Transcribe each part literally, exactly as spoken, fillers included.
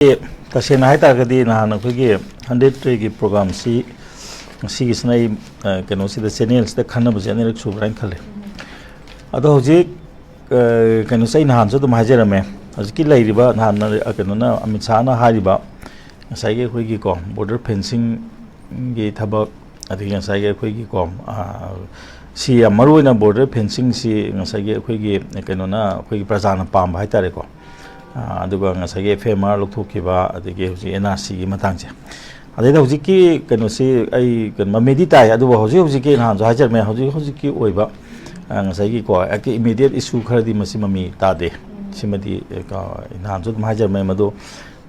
ꯇꯁꯦꯡꯅ ꯍꯥꯏꯇꯥꯔꯒꯗꯤ ꯅꯍꯥꯟ ꯑꯩꯈꯣꯏꯒꯤ ꯍꯟꯗ꯭ꯔꯦꯠ ꯗꯦꯒꯤ ꯄ꯭ꯔꯣꯒ꯭ꯔꯥꯝꯁꯤ, ꯉꯁꯤꯒꯤꯁꯤꯅ ꯑꯩ, ꯑ, ꯀꯩꯅꯣꯁꯤꯗ, ꯆꯦꯅꯦꯜꯁꯤꯗ ꯈꯟꯅꯕꯁꯦ ꯑꯅꯤꯔꯛ ꯁꯨꯕ꯭ꯔꯥ ꯍꯥꯏꯅ ꯈꯜꯂꯦ꯫ ꯑꯗꯣ ꯍꯧꯖꯤꯛ, ꯑ, ꯀꯩꯅꯣꯁꯦ ꯑꯩ ꯅꯍꯥꯟꯁꯨ ꯑꯗꯨꯝ ꯍꯥꯏꯖꯔꯝꯃꯦ, ꯍꯧꯖꯤꯛꯀꯤ ꯂꯩꯔꯤꯕ ꯅꯍꯥꯟ, ꯑ, ꯀꯩꯅꯣꯅ, ꯑꯃꯤꯠ ꯁꯥꯍꯅ ꯍꯥꯏꯔꯤꯕ ꯉꯁꯥꯏꯒꯤ ꯑꯩꯈꯣꯏꯒꯤꯀꯣ, ꯕꯣꯔꯗꯔ ꯐꯦꯟꯁꯤꯡꯒꯤ ꯊꯕꯛ, ꯑꯗꯒꯤ ꯉꯁꯥꯏꯒꯤ ꯑꯩꯈꯣꯏꯒꯤꯀꯣ, ꯑ, ꯁꯤ ꯌꯥꯝ ꯃꯔꯨ ꯑꯣꯏꯅ ꯕꯣꯔꯗꯔ ꯐꯦꯟꯁꯤꯡꯁꯤ ꯉꯁꯥꯏꯒꯤ ꯑꯩꯈꯣꯏꯒꯤ ꯀꯩꯅꯣꯅ, ꯑꯩꯈꯣꯏꯒꯤ ꯄ꯭ꯔꯖꯥꯅ ꯄꯥꯝꯕ ꯍꯥꯏꯇꯥꯔꯦꯀꯣ꯫ ꯑ, ꯑꯗꯨꯒ ꯉꯁꯥꯏꯒꯤ ꯑꯦꯐ ꯑꯦꯝ ꯑꯥꯔ ꯂꯧꯊꯣꯛꯈꯤꯕ, ꯑꯗꯒꯤ ꯍꯧꯖꯤꯛ ꯑꯦꯟ ꯑꯥꯔ ꯁꯤꯒꯤ ꯃꯇꯥꯡꯁꯦ꯫ ꯑꯗꯩꯗ ꯍꯧꯖꯤꯛꯀꯤ ꯀꯩꯅꯣꯁꯤ ꯑꯩ ꯀꯩꯅꯣ ꯃꯃꯤꯗꯤ ꯇꯥꯏ, ꯑꯗꯨꯕꯨ ꯍꯧꯖꯤꯛ ꯍꯧꯖꯤꯛꯀꯤ ꯅꯍꯥꯟꯁꯨ ꯍꯥꯏꯖꯔꯝꯃꯦ, ꯍꯧꯖꯤꯛ ꯍꯧꯖꯤꯛꯀꯤ ꯑꯣꯏꯕ, ꯑ, ꯉꯁꯥꯏꯒꯤꯀꯣ, ꯑꯦꯛꯇꯤ ꯏꯃꯤꯗꯤꯌꯦꯠ ꯏꯁꯨ ꯈꯔꯗꯤ ꯃꯁꯤ ꯃꯃꯤ ꯇꯥꯗꯦ꯫ ꯁꯤꯃꯗꯤ, ꯑ, ꯅꯍꯥꯟꯁꯨ ꯑꯗꯨꯝ ꯍꯥꯏꯖꯔꯝꯃꯦ, ꯃꯗꯨ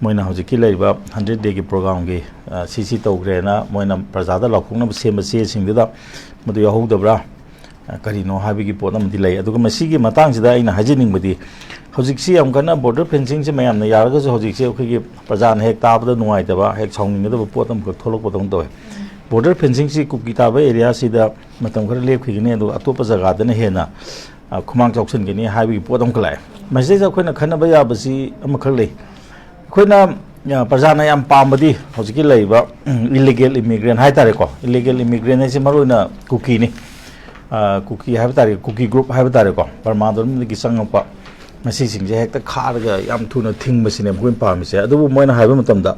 ꯃꯣꯏꯅ ꯍꯧꯖꯤꯛꯀꯤ ꯂꯩꯔꯤꯕ ꯍꯟꯗ꯭ꯔꯦꯠ ꯗꯦꯒꯤ ꯄ꯭ꯔꯣꯒ꯭ꯔꯥꯝꯒꯤ, ꯑ, ꯁꯤ ꯁꯤ ꯇꯧꯈ꯭ꯔꯦꯅ ꯃꯣꯏꯅ ꯄ꯭ꯔꯖꯥꯗ ꯂꯥꯎꯊꯣꯛꯅꯕ ꯁꯦꯝꯕ ꯆꯦꯁꯤꯡꯗꯨꯗ ꯃꯗꯨ ꯌꯥꯎꯍꯧꯗꯕ꯭ꯔꯥ, ꯑ, ꯀꯔꯤꯅꯣ ꯍꯥꯏꯕꯒꯤ ꯄꯣꯠ ꯑꯃꯗꯤ ꯂꯩ꯫ ꯑꯗꯨꯒ ꯃꯁꯤꯒꯤ ꯃꯇꯥꯡꯁꯤꯗ ꯑꯩꯅ ꯍꯥꯏꯖꯅꯤꯡꯕꯗꯤ, ꯍꯧꯖꯤꯛꯁꯤ ꯌꯥꯝ ꯀꯟꯅ ꯕꯣꯔꯗꯔ ꯐꯦꯟꯁꯤꯡꯁꯦ ꯃꯌꯥꯝꯅ ꯌꯥꯔꯒꯁꯨ ꯍꯧꯖꯤꯛꯁꯦ ꯑꯩꯈꯣꯏꯒꯤ ꯄ꯭ꯔꯖꯥꯅ ꯍꯦꯛ ꯇꯥꯕꯗ ꯅꯨꯡꯉꯥꯏꯇꯕ, ꯍꯦꯛ ꯁꯥꯎꯅꯤꯡꯒꯗꯕ ꯄꯣꯠ ꯑꯃꯈꯛ ꯊꯣꯛꯂꯛꯄꯗꯧꯅ ꯇꯧꯋꯦ꯫ ꯕꯣꯔꯗꯔ ꯐꯦꯟꯁꯤꯡꯁꯤ ꯀꯨꯀꯤ ꯇꯥꯕ ꯑꯦꯔꯤꯌꯥꯁꯤꯗ ꯃꯇꯝ ꯈꯔ ꯂꯦꯞꯈꯤꯒꯅꯤ, ꯑꯗꯨꯒ ꯑꯇꯣꯞꯄ ꯖꯒꯥꯗꯅ ꯍꯦꯟꯅ, ꯑ, ꯈꯨꯃꯥꯡ ꯆꯥꯎꯁꯤꯟꯒꯅꯤ ꯍꯥꯏꯕꯒꯤ ꯄꯣꯠ ꯑꯃꯈꯛ ꯂꯥꯛꯑꯦ꯫ ꯃꯁꯤꯗꯩꯗ ꯑꯩꯈꯣꯏꯅ ꯈꯟꯅꯕ ꯌꯥꯕꯁꯤ ꯑꯃꯈꯛ ꯂꯩ꯫ ꯑꯩꯈꯣꯏꯅ, ꯑ, ꯄ꯭ꯔꯖꯥꯅ ꯌꯥꯝ ꯄꯥꯝꯕꯗꯤ ꯍꯧꯖꯤꯛꯀꯤ ꯂꯩꯔꯤꯕ, ꯎꯝ, ꯏꯂꯤꯒꯦꯜ ꯏꯃꯤꯒ꯭ꯔꯦꯟ ꯍꯥꯏꯇꯥꯔꯦꯀꯣ, ꯏꯂꯤꯒꯦꯜ ꯏꯃꯤꯒ꯭ꯔꯦꯟ ꯍꯥꯏꯁꯦ ꯃꯔꯨꯑꯣꯏꯅ ꯀꯨꯀꯤꯅꯤ꯫ ꯑ, ꯀꯨꯀꯤ ꯍꯥꯏꯕ ꯇꯥꯔꯦ, ꯀꯨꯀꯤ ꯒ꯭ꯔꯨꯞ ꯍꯥꯏꯕ ꯇꯥꯔꯦꯀꯣ, ꯕꯔꯃꯥꯗꯣꯝꯗꯒꯤ ꯆꯪꯉꯛꯄ, ꯃꯁꯤꯁꯤꯡꯁꯦ ꯍꯦꯛꯇ ꯈꯥꯔꯒ ꯌꯥꯝ ꯊꯨꯅ ꯊꯤꯡꯕꯁꯤꯅꯦ ꯃꯈꯣꯏꯅ ꯄꯥꯝꯃꯤꯁꯦ꯫ ꯑꯗꯨꯕꯨ ꯃꯣꯏꯅ ꯍꯥꯏꯕ ꯃꯇꯝꯗ,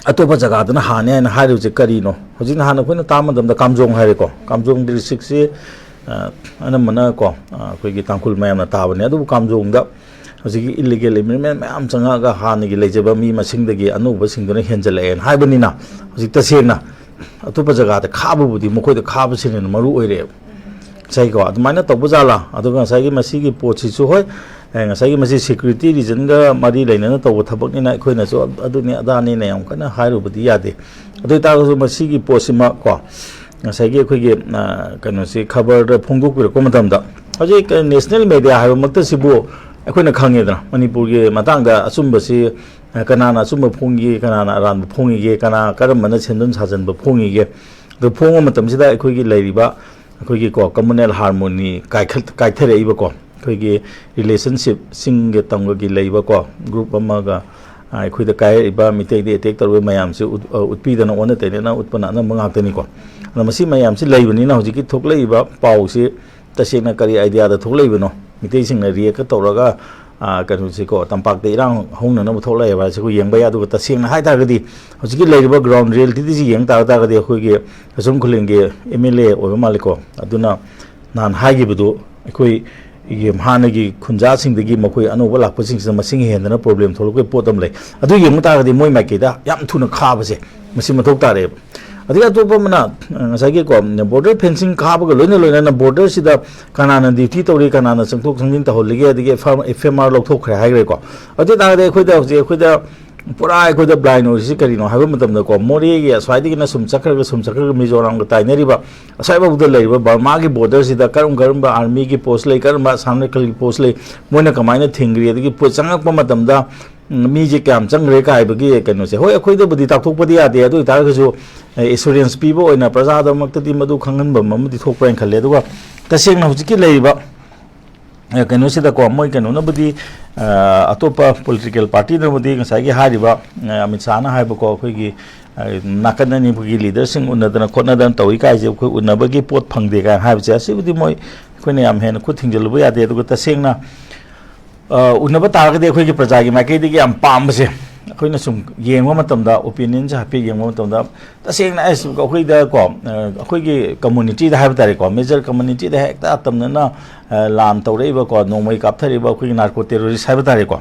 ꯑꯇꯣꯞꯄ ꯖꯒꯥꯗꯅ ꯍꯥꯟꯅꯤ ꯍꯥꯏꯅ ꯍꯥꯏꯔꯤꯕꯁꯦ ꯀꯔꯤꯅꯣ? ꯍꯧꯖꯤꯛ ꯅꯍꯥꯟ ꯑꯩꯈꯣꯏꯅ ꯇꯥꯕ ꯃꯇꯝꯗ ꯀꯥꯝꯖꯣꯡ ꯍꯥꯏꯔꯦꯀꯣ, ꯀꯥꯝꯖꯣꯡ ꯗꯤꯁꯇ꯭ꯔꯤꯛꯁꯤ, ꯑ, ꯑꯅꯝꯕꯅ ꯀꯣ, ꯑ, ꯑꯩꯈꯣꯏꯒꯤ ꯇꯥꯡꯈꯨꯜ ꯃꯌꯥꯝꯅ ꯇꯥꯕꯅꯦ꯫ ꯑꯗꯨꯕꯨ ꯀꯥꯝꯖꯣꯡꯗ ꯍꯧꯖꯤꯛꯀꯤ ꯏꯂꯤꯒꯦꯜ ꯏꯃꯤꯒ꯭ꯔꯦꯟ ꯃꯌꯥꯝ ꯆꯪꯉꯛꯑꯒ ꯍꯥꯟꯅꯒꯤ ꯂꯩꯖꯕ ꯃꯤ ꯃꯁꯤꯡꯗꯒꯤ ꯑꯅꯧꯕꯁꯤꯡꯗꯨꯅ ꯍꯦꯟꯖꯜꯂꯛꯑꯦꯅ ꯍꯥꯏꯕꯅꯤꯅ, ꯍꯧꯖꯤꯛ ꯇꯁꯦꯡꯅ ꯑꯇꯣꯞꯄ ꯖꯒꯥꯗ ꯈꯥꯕꯕꯨꯗꯤ ꯃꯈꯣꯏꯗ ꯈꯥꯕꯁꯤꯅ ꯍꯦꯟꯅ ꯃꯔꯨ ꯑꯣꯏꯔꯦꯕ꯫ ꯉꯁꯥꯏꯒꯤꯀꯣ, ꯑꯗꯨꯃꯥꯏꯅ ꯇꯧꯕ ꯖꯥꯠꯂꯥ? ꯑꯗꯨꯒ ꯉꯁꯥꯏꯒꯤ ꯃꯁꯤꯒꯤ ꯄꯣꯠꯁꯤꯁꯨ, ꯍꯣꯏ, ꯑꯦ, ꯉꯁꯥꯏꯒꯤ ꯃꯁꯤ ꯁꯦꯀ꯭ꯌꯨꯔꯤꯇꯤ ꯔꯤꯖꯟꯒ ꯃꯔꯤ ꯂꯩꯅꯅ ꯇꯧꯕ ꯊꯕꯛꯅꯤꯅ ꯑꯩꯈꯣꯏꯅꯁꯨ ꯑꯗꯨꯅꯤ ꯑꯗꯥꯅꯤꯅ ꯌꯥꯝ ꯀꯟꯅ ꯍꯥꯏꯔꯨꯕꯗꯤ ꯌꯥꯗꯦ꯫ ꯑꯗꯨ ꯑꯣꯏꯇꯥꯔꯒꯁꯨ ꯃꯁꯤꯒꯤ ꯄꯣꯠꯁꯤꯃ ꯀꯣ, ꯉꯁꯥꯏꯒꯤ ꯑꯩꯈꯣꯏꯒꯤ, ꯑ, ꯀꯩꯅꯣꯁꯤ ꯈꯕꯔꯗ ꯐꯣꯡꯗꯣꯛꯄꯤꯔꯛꯄ ꯃꯇꯝꯗ, ꯍꯧꯖꯤꯛ ꯅꯦꯁꯅꯦꯜ ꯃꯦꯗꯤꯌꯥ ꯍꯥꯏꯕꯃꯛꯇꯁꯤꯕꯨ ꯑꯩꯈꯣꯏꯅ ꯈꯪꯉꯦꯗꯅ, ꯃꯅꯤꯄꯨꯔꯒꯤ ꯃꯇꯥꯡꯗ ꯑꯆꯨꯝꯕꯁꯤ, ꯑ, ꯀꯅꯥꯅ ꯑꯆꯨꯝꯕ ꯐꯣꯡꯈꯤ, ꯀꯅꯥꯅ ꯑꯔꯥꯟꯕ ꯐꯣꯡꯈꯤꯒꯦ, ꯀꯅꯥ ꯀꯔꯝꯕꯅ ꯁꯦꯝꯖꯤꯟ ꯁꯥꯖꯤꯟꯕ ꯐꯣꯡꯈꯤꯒꯦ, ꯑꯗꯨ ꯐꯣꯡꯕ ꯃꯇꯝꯁꯤꯗ ꯑꯩꯈꯣꯏꯒꯤ ꯂꯩꯔꯤꯕ ꯑꯩꯈꯣꯏꯒꯤꯀꯣ, ꯀꯝꯃꯨꯅꯦꯜ ꯍꯥꯔꯃꯣꯅꯤ ꯀꯥꯏꯈꯠ-, ꯀꯥꯏꯊꯔꯛꯏꯕꯀꯣ, ꯑꯩꯈꯣꯏꯒꯤ ꯔꯤꯂꯦꯁꯟꯁꯤꯞꯁꯤꯡꯒ ꯇꯝꯒꯒꯤ ꯂꯩꯕꯀꯣ, ꯒ꯭ꯔꯨꯞ ꯑꯃꯒ, ꯑ, ꯑꯩꯈꯣꯏꯗ ꯀꯥꯏꯔꯛꯏꯕ, ꯃꯤꯇꯩꯗ ꯑꯦꯇꯦꯛ ꯇꯧꯔꯤꯕ ꯃꯌꯥꯝꯁꯤ ꯎꯠ-, ꯑ, ꯎꯠꯄꯤꯗꯅ ꯑꯣꯟꯅ ꯇꯩꯅꯅ ꯎꯠꯄꯅ ꯑꯅꯝꯕ ꯉꯥꯛꯇꯅꯤꯀꯣ꯫ ꯑꯗꯣ ꯃꯁꯤ ꯃꯌꯥꯝꯁꯤ ꯂꯩꯕꯅꯤꯅ ꯍꯧꯖꯤꯛꯀꯤ ꯊꯣꯛꯂꯛꯏꯕ ꯄꯥꯎꯁꯤ ꯇꯁꯦꯡꯅ ꯀꯔꯤ ꯑꯥꯏꯗꯤꯌꯥꯗ ꯊꯣꯛꯂꯛꯏꯕꯅꯣ? ꯃꯤꯇꯩꯁꯤꯡꯅ ꯔꯤꯌꯦꯛꯀ ꯇꯧꯔꯒ, ꯑ, ꯀꯩꯅꯣꯁꯤꯀꯣ, ꯇꯝꯄꯥꯛꯇ ꯏꯔꯥꯡ ꯍꯧꯅꯅꯕ ꯊꯣꯛꯂꯛꯑꯦꯕ ꯍꯥꯏꯁꯦ ꯑꯩꯈꯣꯏ ꯌꯦꯡꯕ ꯌꯥꯏ꯫ ꯑꯗꯨꯒ ꯇꯁꯦꯡꯅ ꯍꯥꯏ ꯇꯥꯔꯒꯗꯤ ꯍꯧꯖꯤꯛꯀꯤ ꯂꯩꯔꯤꯕ ꯒ꯭ꯔꯥꯎꯟ ꯔꯤꯌꯦꯂꯤꯇꯤꯁꯤ ꯌꯦꯡ ꯇꯥꯔ ꯇꯥꯔꯒꯗꯤ ꯑꯩꯈꯣꯏꯒꯤ ꯑꯁꯣꯝ ꯈꯨꯂꯦꯟꯒꯤ ꯑꯦꯝ ꯑꯦꯜ ꯑꯦ ꯑꯣꯏꯕ ꯃꯥꯜꯂꯦꯀꯣ, ꯑꯗꯨꯅ ꯅꯍꯥꯟ ꯍꯥꯏꯈꯤꯕꯗꯨ ꯑꯩꯈꯣꯏ ꯍꯥꯟꯅꯒꯤ ꯈꯨꯟꯖꯥꯁꯤꯡꯗꯒꯤ ꯃꯈꯣꯏ ꯑꯅꯧꯕ ꯂꯥꯛꯄꯁꯤꯡꯁꯤꯅ ꯃꯁꯤꯡ ꯍꯦꯟꯗꯅ ꯄ꯭ꯔꯣꯕ꯭ꯂꯦꯝ ꯊꯣꯛꯂꯛꯄꯒꯤ ꯄꯣꯠ ꯑꯃ ꯂꯩ꯫ ꯑꯗꯨ ꯌꯦꯡꯕ ꯇꯥꯔꯒꯗꯤ ꯃꯣꯏ ꯃꯥꯏꯀꯩꯗ ꯌꯥꯝ ꯊꯨꯅ ꯈꯥꯕꯁꯦ ꯃꯁꯤ ꯃꯊꯧ ꯇꯥꯔꯛꯑꯦꯕ꯫ ꯑꯗꯒꯤ ꯑꯇꯣꯞꯄ ꯑꯃꯅ, ꯑ, ꯉꯁꯥꯏꯒꯤꯀꯣ, ꯕꯣꯔꯗꯔ ꯐꯦꯟꯁꯤꯡ ꯈꯥꯕꯒ ꯂꯣꯏꯅ ꯂꯣꯏꯅꯅ ꯕꯣꯔꯗꯔꯁꯤꯗ ꯀꯅꯥꯅ ꯗ꯭ꯌꯨꯇꯤ ꯇꯧꯔꯤ, ꯀꯅꯥꯅ ꯆꯪꯊꯣꯛ ꯆꯪꯁꯤꯟ ꯇꯧꯍꯜꯂꯤꯒꯦ, ꯑꯗꯒꯤ ꯑꯦꯐ ꯑꯥꯏ ꯑꯥꯔ ꯂꯧꯊꯣꯛꯈ꯭ꯔꯦ ꯍꯥꯏꯈ꯭ꯔꯦꯀꯣ꯫ ꯑꯗꯨ ꯑꯣꯏ ꯇꯥꯔꯒꯗꯤ ꯑꯩꯈꯣꯏꯗ ꯍꯧꯖꯤꯛ ꯑꯩꯈꯣꯏꯗ ꯄꯨꯔꯥ ꯑꯩꯈꯣꯏꯗ ꯕ꯭ꯂꯥꯏꯟ ꯑꯣꯏꯔꯤꯁꯤ ꯀꯔꯤꯅꯣ ꯍꯥꯏꯕ ꯃꯇꯝꯗꯀꯣ, ꯃꯣꯔꯦꯒꯤ ꯑꯁ꯭ꯋꯥꯏꯗꯒꯤꯅ ꯁꯨꯝ ꯆꯠꯈ꯭ꯔꯒ ꯁꯨꯝ ꯆꯠꯈ꯭ꯔꯒ ꯃꯤꯖꯣꯔꯥꯝꯒ ꯇꯥꯏꯅꯔꯤꯕ ꯑꯁ꯭ꯋꯥꯏꯐꯥꯎꯗ ꯂꯩꯔꯤꯕ ꯕꯔꯃꯥꯒꯤ ꯕꯣꯔꯗꯔꯁꯤꯗ ꯀꯔꯝ ꯀꯔꯝꯕ ꯑꯥꯔꯃꯤꯒꯤ ꯄꯣꯁ ꯂꯩ, ꯀꯔꯝꯕ ꯑꯁꯥꯝ ꯔꯥꯏꯐꯜꯒꯤ ꯄꯣꯁ ꯂꯩ, ꯃꯣꯏꯅ ꯀꯃꯥꯏꯅ ꯊꯤꯡꯈ꯭ꯔꯤ, ꯑꯗꯒꯤ ꯄꯣꯠ ꯆꯪꯉꯛꯄ ꯃꯇꯝꯗ, ꯎꯝ, ꯃꯤꯁꯦ ꯀꯌꯥꯝ ꯆꯪꯈ꯭ꯔꯦ ꯀꯥꯏꯕꯒꯤ ꯀꯩꯅꯣꯁꯦ, ꯍꯣꯏ, ꯑꯩꯈꯣꯏꯗꯕꯨꯗꯤ ꯇꯥꯛꯊꯣꯛꯄꯗꯤ ꯌꯥꯗꯦ꯫ ꯑꯗꯨ ꯑꯣꯏꯇꯥꯔꯒꯁꯨ ꯑꯦꯁꯨꯔꯦꯟꯁ ꯄꯤꯕ ꯑꯣꯏꯅ ꯄ꯭ꯔꯖꯥꯗꯃꯛꯇꯗꯤ ꯃꯗꯨ ꯈꯪꯍꯟꯕ ꯑꯃꯗꯤ ꯊꯣꯛꯄ꯭ꯔꯥ ꯍꯥꯏꯅ ꯈꯜꯂꯦ꯫ ꯑꯗꯨꯒ ꯇꯁꯦꯡꯅ ꯍꯧꯖꯤꯛꯀꯤ ꯂꯩꯔꯤꯕ ꯑ, ꯀꯩꯅꯣꯁꯤꯗꯀꯣ, ꯃꯣꯏ ꯀꯩꯅꯣꯅꯕꯨꯗꯤ, ꯑ, ꯑꯇꯣꯞꯄ ꯄꯣꯂꯤꯇꯤꯀꯦꯜ ꯄꯥꯔꯇꯤꯅꯕꯨꯗꯤ ꯉꯁꯥꯏꯒꯤ ꯍꯥꯏꯔꯤꯕ, ꯑ, ꯑꯃꯤꯠ ꯁꯥꯍꯅ ꯍꯥꯏꯕꯀꯣ, ꯑꯩꯈꯣꯏꯒꯤ, ꯑ, ꯅꯥꯀꯟ ꯑꯅꯤꯒꯤ ꯂꯤꯗꯔꯁꯤꯡ ꯎꯅꯗꯅ ꯈꯣꯠꯅꯗꯅ ꯇꯧꯏ ꯀꯥꯏꯁꯦ, ꯑꯩꯈꯣꯏ ꯎꯅꯕꯒꯤ ꯄꯣꯠ ꯐꯪꯗꯦ ꯀꯥꯏꯅ ꯍꯥꯏꯕꯁꯦ, ꯑꯁꯤꯕꯨꯗꯤ ꯃꯣꯏ, ꯑꯩꯈꯣꯏꯅ ꯌꯥꯝ ꯍꯦꯟꯅ ꯈꯨꯠ ꯊꯤꯡꯖꯤꯜꯂꯨꯕ ꯌꯥꯗꯦ꯫ ꯑꯗꯨꯒ ꯇꯁꯦꯡꯅ, ꯑ, ꯎꯅꯕ ꯇꯥꯔꯒꯗꯤ ꯑꯩꯈꯣꯏꯒꯤ ꯄ꯭ꯔꯖꯥꯒꯤ ꯃꯥꯏꯀꯩꯗꯒꯤ ꯌꯥꯝ ꯄꯥꯝꯕꯁꯦ, ꯑꯩꯈꯣꯏꯅ ꯁꯨꯝ ꯌꯦꯡꯕ ꯃꯇꯝꯗ, ꯑꯣꯄꯤꯅꯤꯌꯟꯁꯦ ꯍꯥꯏꯐꯦꯠ ꯌꯦꯡꯕ ꯃꯇꯝꯗ, ꯇꯁꯦꯡꯅ ꯑꯁ ꯑꯩꯈꯣꯏꯗꯀꯣ, ꯑ, ꯑꯩꯈꯣꯏꯒꯤ ꯀꯝꯃꯨꯅꯤꯇꯤꯗ ꯍꯥꯏꯕ ꯇꯥꯔꯦꯀꯣ, ꯃꯦꯖꯔ ꯀꯝꯃꯨꯅꯤꯇꯤꯗ ꯍꯦꯛꯇ ꯑꯇꯝꯅꯅ, ꯑ, ꯂꯥꯟ ꯇꯧꯔꯛꯏꯕꯀꯣ, ꯅꯣꯡꯃꯩ ꯀꯥꯞꯊꯔꯤꯕ ꯑꯩꯈꯣꯏꯒꯤ ꯅꯥꯔꯀꯣ ꯇꯦꯔꯣꯔꯤꯁ ꯍꯥꯏꯕ ꯇꯥꯔꯦꯀꯣ,